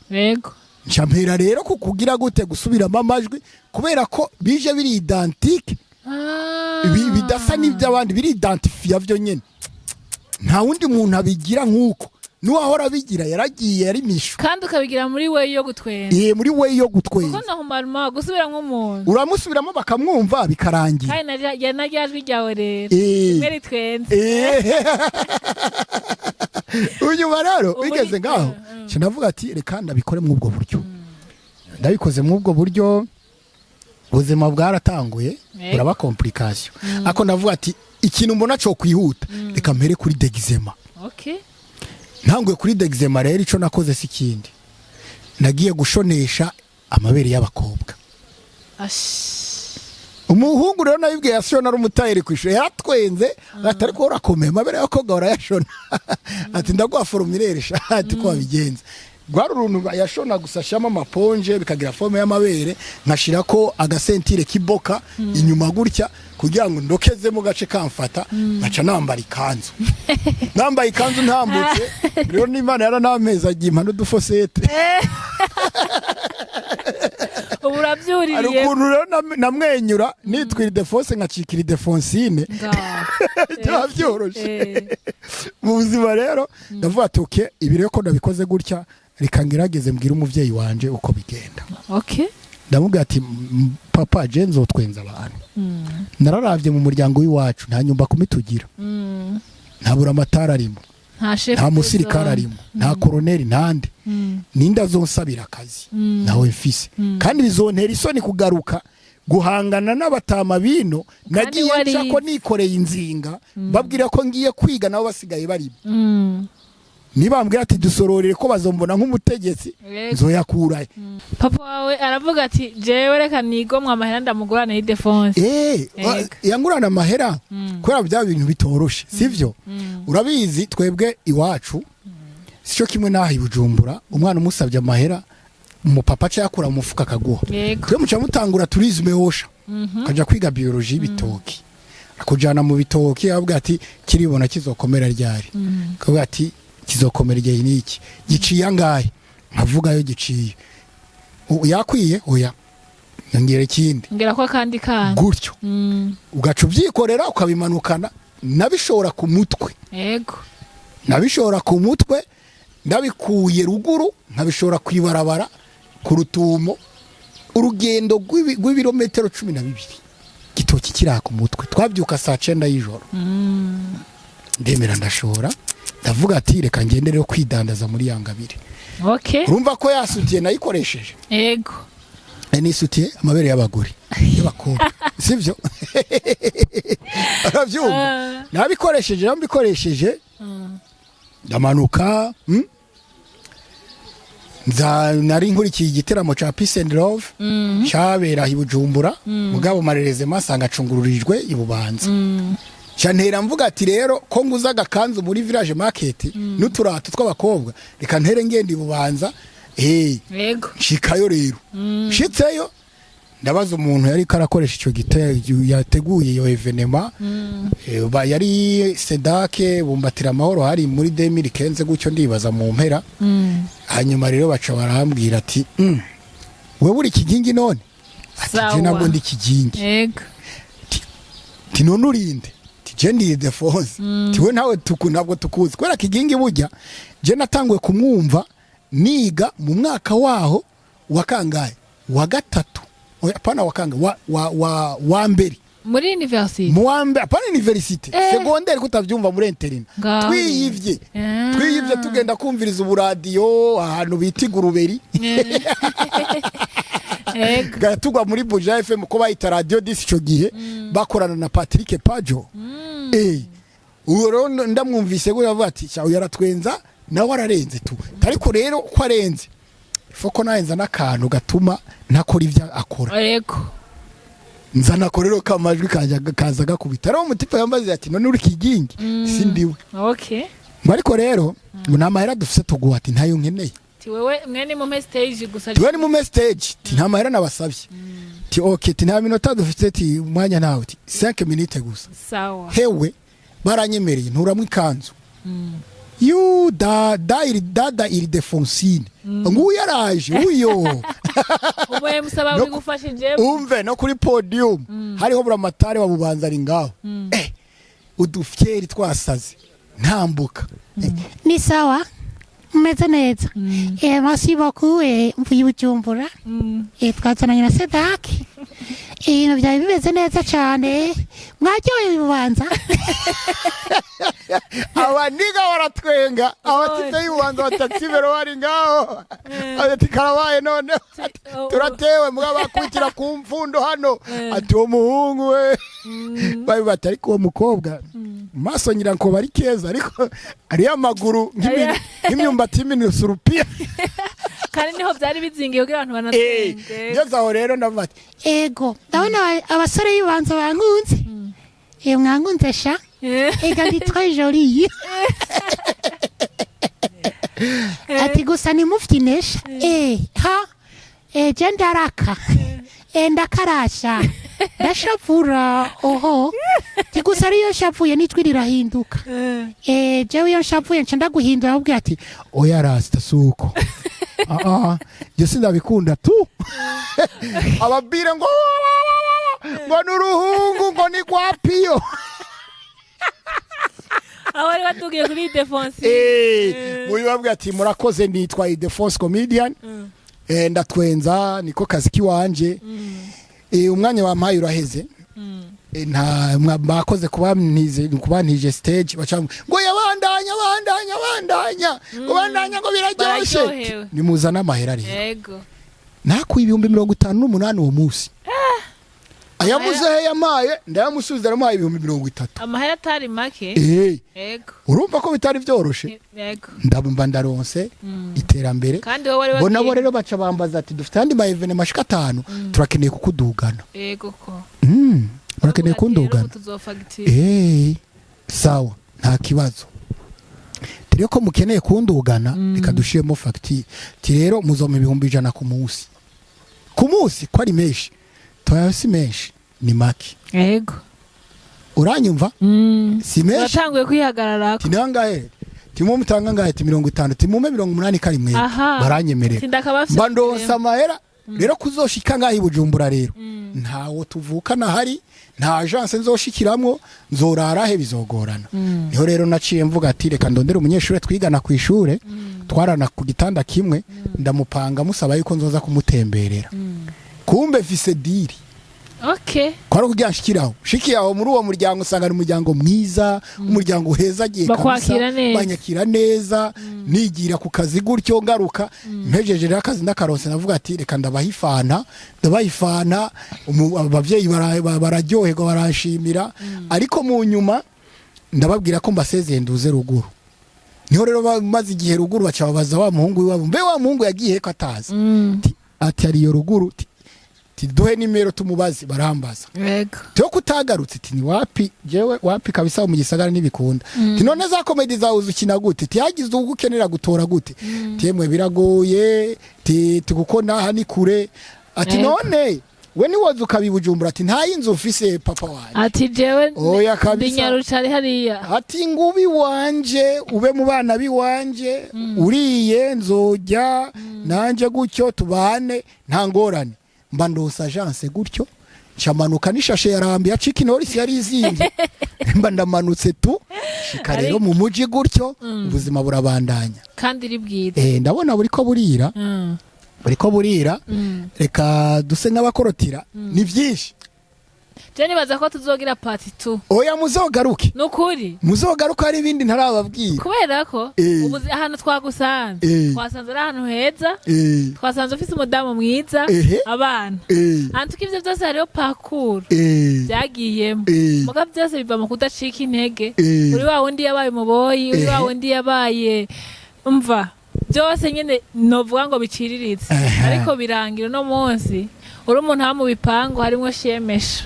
Nca mpera rero ku kugira gute? Gusubiramo amajwi, kubera ko bije biri identique, bidasa n'iby'abandi, biri identifié byo nyene. Nta wundi muntu abigira nk'uko n'uwahora abigira yaragiye, yari mishu. Kandi ukabigira muri we yo gutwenza. Muri we yo Kuko gutwenza. Normalement gusubira nk'umuntu, uramusubiramo bakamwumva, bikarangira. Kandi na rya jwi ryawe rero rimwe ritwenze. Unyuma rero Ubu bigeze ngaho, nca ndavuga ati: reka ndabikore muri ubwo buryo. Ndabikoze muri ubwo buryo, ubuzima bwaratanguye buraba complication, ariko ndavuga ati: ikintu mbona cyo kwihuta, reka mpere kuri déguisement. Ntanguye kuri déguisement rero, ico nakoze si ikindi, nagiye gushonesha amabere y'abakobwa. Ash. Umuhungu rero nabibwiye yashona, ari umutayeri ku ishuri, yaratwenze ati: ariko urakomeye, amabere y'abakobwa barayashona? Ati: ndaguha formulaire sha. Ati: ko wabigenza? Rwari uruntu yashona gusa, ashiramo amaponje bikagira forme y'amabere, nkashirako agaceinture k'iboka inyuma gutya kugira ngo ndokezemo gace kamfata, nkaca nambara ikanzu. Nambaye ikanzu ntambutse rero, n'Imana yaranameza agimpa n'udufosete. Ubu Hari urabyuririye. ukuntu rero namwenyura nitwira Ildefonse, nkacikira Ildephonsine. Ngaho. Byaba byoroshe. Mu buzima rero ndavuga ati: okay, ibi rero ko ndabikoze gutya, reka ngerageze mbwire umuvyeyi wanje uko bigenda. Ndamubwira ati: Papa, je nzotwenza abantu." Nararavye mu muryango w'iwacu, nta nyumba kumitugira, nta amatara arimo, nta chef nta musirikare arimo, nta koroneri, ntande. Ninde azonsabira akazi? Nawe mfise, kandi bizontera isoni kugaruka guhangana n'abatama bino nagiye nca ko nikoreye inzinga, babwira ko ngiye kwiga, nabo basigaye barimo. Nibambwira ati: dusororere, ko bazombona nk'umutegetsi, nzoyakurahe? Papa wawe aravuga ati: jewe reka nigomwe amahera ndamugurane Ildefonse. Yangurana amahera kubera bya bintu bitoroshe, sivyo? Urabizi, twebwe iwacu sico kimwe n'aha i Bujumbura, umwana umusabye amahera, umupapa aca yakura mu mufuka akaguha. Twe muca mutangura tourisme wosha, ukaja kwiga biologie y'ibitoki, akujana mu bitoki, avuga ati: kiribona kizokomera ryari? Akavuga ati: kizokomera igihe niki, giciye angahe? Nkavuga yo giciye. Yakwiye oya, nyongera ikindi. Ngera ko akandi kana. Gutyo. Ugaca ubyikorera, ukabimanukana, nabishora ku mutwe. Nabishora ku mutwe, ndabikuye ruguru nkabishora ku ibarabara ku rutumo, urugendo rw'ibirometero 12, gitoki kiri ku mutwe. Twabyuka saa 9 y'ijoro. Ndemera ndashora, ndavuga ati: reka ngende rero kwidandaza muri ya ngabire. Urumva ko yasutiye nayikoresheje. Ni soutien, amabere y'abagore, y'abakobwa, sivyo? Uravyumva? Nabikoresheje rero, mbikoresheje ndamanuka, Nza nari nkurikiye igiteramo ca Peace and Love cabera i Bujumbura, mugabo marereze masanga acungururijwe i Bubanza. Ca ntera mvuga ati rero ko nguza agakanzu muri Village Market n'uturato tw'abakobwa, reka ntere ngenda i Bubanza. Yego. Nshikayo rero, nshitseyo ndabaza umuntu yari karakoresha icyo gite yateguye iyo événement. Yari Sedake Bumbatira Amahoro, hari muri 2015 gutyo, ndibaza mu mpera. Hanyuma rero baca barambwira ati: "Wewe uri Kigingi?" None ati: Sawa. "Je nabwo ndi Kigingi." Ti: "None urinde?" Ti: "Je ndi Ildefonse." Ti: "We nawe tuku ntabwo tukuzi." Kubera Kigingi burya je natanguye kumwumva niga mu mwaka waho wa kangahe, wa gatatu. Oya, apana, wa kangahe, wa mbere. Muri university? Mu wa mbere, apana université, secondaire, kutavyumva, muri internat. Ngaho. Twiyivye, twiyivye tugenda kumviriza uburadiyo ahantu bita iguruberi. Tugwa muri Buja FM, ko bayita Radio 10 ico gihe, bakorana na Patrick Pajo. Uwo rero ndamwumvise gutya avuga ati: "Sha, uyu aratwenza, nawe ararenze tu." Ariko rero ko arenze, foko nahenza n'akantu gatuma ntakora ibyo akora. Nzana ko rero kamajwi kajya kaza gakubita. Rero umutipe yambaze ati: "None uri Kigingi?" Sindiwe. Ngo ariko rero ngo nta mahera dufise tuguha. Ati: "Ntayo nkeneye." Ti wewe mwene mu stage gusa. Tiwe ni mu stage. Ti: "Nta mahera nabasabye." Ti: "Okay." Ti: "Nta minota dufite." Ti: "Umwanya ntawe." Ti: "5 minutes gusa." Sawa. Hewe, baranyemereye, nturamwe ikanzu yu da da iri dada iri defonsine, nguyu yaraje uyo. Umuye musaba bigufashije. Umve, no kuri podium hariho buramatari wa Bubanza ari ngaho, udufyeri twasaze ntambuka. Ni sawa, mumeze neza? Merci beaucoup. Mvuye i Bujumbura. Twazananye na Sedaki, ibintu byari bimeze neza cyane, mwaryohewe i Bubanza. Abaniga baratwenga, abatipe y'Ububanza bataxibero bari ngaho, ati: "Karabaye noneho." Oh, turatewe mbwa bakubitira ku mfundo hano. Ati: "Uwo muhungu we." Babi bati: "Ariko uwo mukobwa maso nyirankoba ari keza, ariko ariyo amaguru nk'imyumbati y'iminusurupiya." Kandi niho byari bizingiye kugira abantu banatwenge. Ngeze aho rero ndavuga ati: Ego, ndabona abasore b'ibanza bankunze. Mwankunze sha. Ega ndi très jolie. Ati gusa nimufyinesha. Ha, je ndaraka, ndakarasha, ndashavura oho. Ati gusa ariyo nshavuye n'ijwi rirahinduka. Jewe iyo nshavuye nca ndaguhindura, ahubwo ati: "Oya rasta, suko ah ah, je sindabikunda tu." Ababwire ngo n'uruhungu ngo ni kwa piyo. Aho bari batugiye kuri defense. Muri babwira ati: "Murakoze, nitwa Ildefonse Comedian. Ndatwenza, niko kazi kiwanje. Umwanya wampaye uraheze. Nta bakoze kubantije stage." Baca ngo yabandanya bandanya bandanya ngo bandanya ngo biraryoshe. Bararyohewe. Nimuzana amahera rero. Nakuye 58,000 uwo munsi. Ayamuzehe yamaye ndayamusubiza, aramuhaye 30,000. Amahera atari make. Urumva ko bitari byoroshe. Ndabumva ndaronse iterambere. Kandi wowe wari Bo nabo wagiye. rero baca bambaza ati: "Dufite andi ma événements ashika atanu, turakeneye kukudugana." Yego ko. Murakeneye Bavuga ati, kundugana. "Rero ubu tuzofagitira." Sawa, nta kibazo. Rero ko mukeneye kundugana, reka dushiremo fagitire. Ti rero muzompa 100,000 ku munsi. Ku munsi ko ari menshi? Toya, si menshi, ni make. Uranyumva? Si menshi. Uratanguye kwihagararako. Ti: "Nangahe?" Ti: "Mutanga ngahe?" Ti: "50." Ti: "Mumpe 80 kari mwebwe." Baranyemerera. Sindakabafite. Mba ndonsa amahera rero kuzoshika ngaho i Bujumbura. Rero ntawo tuvukana hari, nta agence nzoshikiramwo, nzorara he? Bizogorana. Niho rero naciye mvuga ati: "Reka ndondere umunyeshure twigana ku ishure, twarana ku gitanda kimwe." Ndamupanga, musaba yuko nzoza kumutemberera. Kumbe mfise deal. Kwari kugira nshikiraho, nshikiye aho muri uwo muryango, usanga ni umuryango mwiza, umuryango uhezagiye. Bakwakira neza. Banyakira neza, nigira ku kazi gutyo, ngaruka mpejeje rero akazi ndakaronse, navuga ati reka ndabaha ifanta. Ndabaha ifanta, abavyeyi bararyoherwa, baranshimira. Ariko mu nyuma ndababwira ko mbasezeye, nduze ruguru. Niho rero maze igihe ruguru, baca babaza wa muhungu w'iwabo: "Mbe wa muhungu yagiye ko atazi?" Ati ariyo ruguru. Ti duhe nimero tumubaze. Barambaza. Tiyo kutagarutse? Ti ni wapi, jewe wapi kabisa, mu gisagara ntibikunda. Ti none za comédie zawe uzukina gute? Ti hagize ubwo ukenera gutora gute? Ti yemwe biragoye, ti kuko naha ni kure. Ati none we niwoza ukabibujumbura? Ati nta yinzu ufise, papa wanje. Ati jewe Oya kabisa. ndi Nyarucari hariya. Ati ngubi wanje, ube mu bana biwanje, uriye nzojya nanje gutyo, tubane nta ngorane. Mba ndosa agence gutyo, nshamanuka n'ishashe yarambi ya Chicken Norris yari izinze, mba ndamanutse tu shika rero mu muji gutyo, ubuzima burabandanya. Kandi iri bwiza. Ndabona buriko burira. Buriko burira. Reka duse nk'abakorotira, ni byinshi. Je nibaza ko tuzogira part 2. Oya, muzogaruke. Nukuri. Muzogaruke, hari ibindi ntarababwira. Kubera ko ubu ahantu twagusanze, twasanze ari ahantu heza, twasanze ufise umudamu mwiza, abana. Antuka ivyo byose hariho parcours byagiyemo. Muga byose biva mu kudacika intege. Uri wa wundi yabaye umuboyi, uri wa wundi yabaye, umva, byose nyine novuga ngo biciriritse, ariko birangira uno munsi uri umuntu aba mu bipangu harimwo shemesha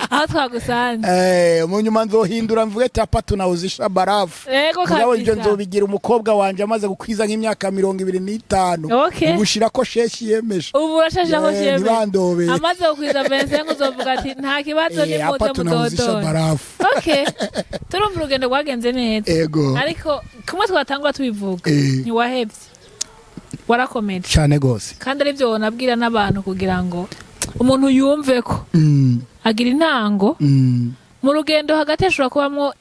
aho twagusanze. Mu nyuma nzohindura mvuge ati hapa tunauzisha barafu. Mugabo ibyo nzobigira umukobwa wanje amaze gukwiza nk'imyaka 25. Ubushira ko sheshi yemeje. Ubu urashashe aho shemesha. Ntibandobere. Amaze gukwiza 25 uzovuga ati nta kibazo, nimuze Hapa tunauzisha mudodora. barafu. Okay, turumva urugendo rwagenze neza. Ego. Ariko kumwe twatangura tubivuga, ntiwahevye, warakomeje. Cyane gose. Kandi aribyo wonabwira n'abantu kugira ngo umuntu yumve ko agira intango mu rugendo, hagati hashobora kubamwo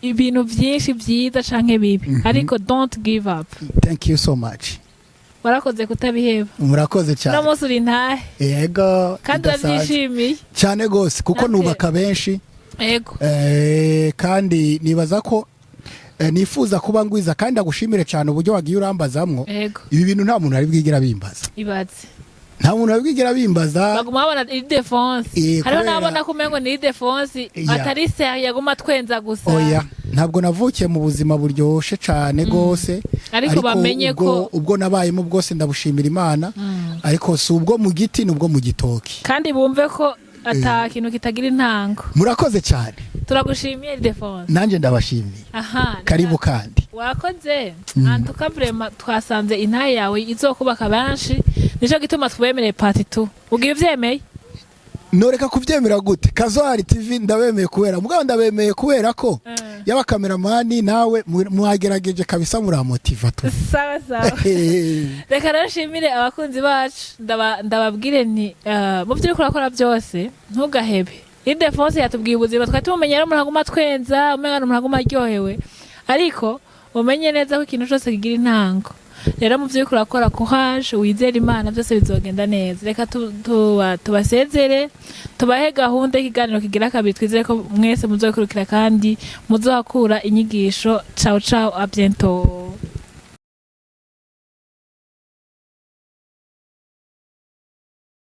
ibintu byinshi byiza canke bibi, ariko don't give up. Thank you so much. Warakoze kutabiheba. Murakoze Uno cyane. munsi uri ntahe. Yego. Kandi Bidasanzwe. urabyishimiye. Cyane gose, kuko nubaka benshi. Kandi nibaza ko nifuza kuba ngwiza, kandi agushimire cyane uburyo wagiye urambazamwo. Ibi bintu nta muntu ari bwigera bimbaza. Ibaze. Nta muntu ari bwigera bimbaza. Baguma babona Ildefonse, hariho n'ababona ko umengo ni Ildefonse atari sérieux, yaguma twenza gusa. Oya, ntabwo navukiye mu buzima buryoshe cyane gose. Ariko bamenye ubwo, ko ubwo nabayemo bwose ndabushimira Imana, ariko si ubwo mu giti, ni ubwo mu gitoki. Kandi bumve ko ata kintu kitagira intango. Murakoze cyane. Turagushimiye, Ildefonse. Nanjye ndabashimiye. Aha. Karibu kandi. Wakoze. Antuka vraiment twasanze intahe yawe izokubaka benshi, nico gituma twemereye part 2. Ugiye uvyemeye? Noreka kubyemera gute? Kazwari TV ndabemeye kubera, mugabo ndabemeye kubera ko yaba kameramani nawe mwagerageje kabisa, muramotiva tu. Sawa sawa. Reka rero nshimire abakunzi bacu, ndababwire nti mu byo uriko urakora byose ntugahebe. Ildefonse yatubwiye ubuzima twari tumumenye ari umuntu aguma twenza, umenga ni umuntu aguma aryohewe, ariko umenye neza ko ikintu cyose kigira intango. Rero mu byo uriko urakora, courage, wizere Imana, byose bizogenda neza. Reka tubasezere, tubahe gahunda y'ikiganiro kigira kabiri. Twizere ko mwese muzokurikira kandi muzohakura inyigisho. Ciao ciao, à bientôt.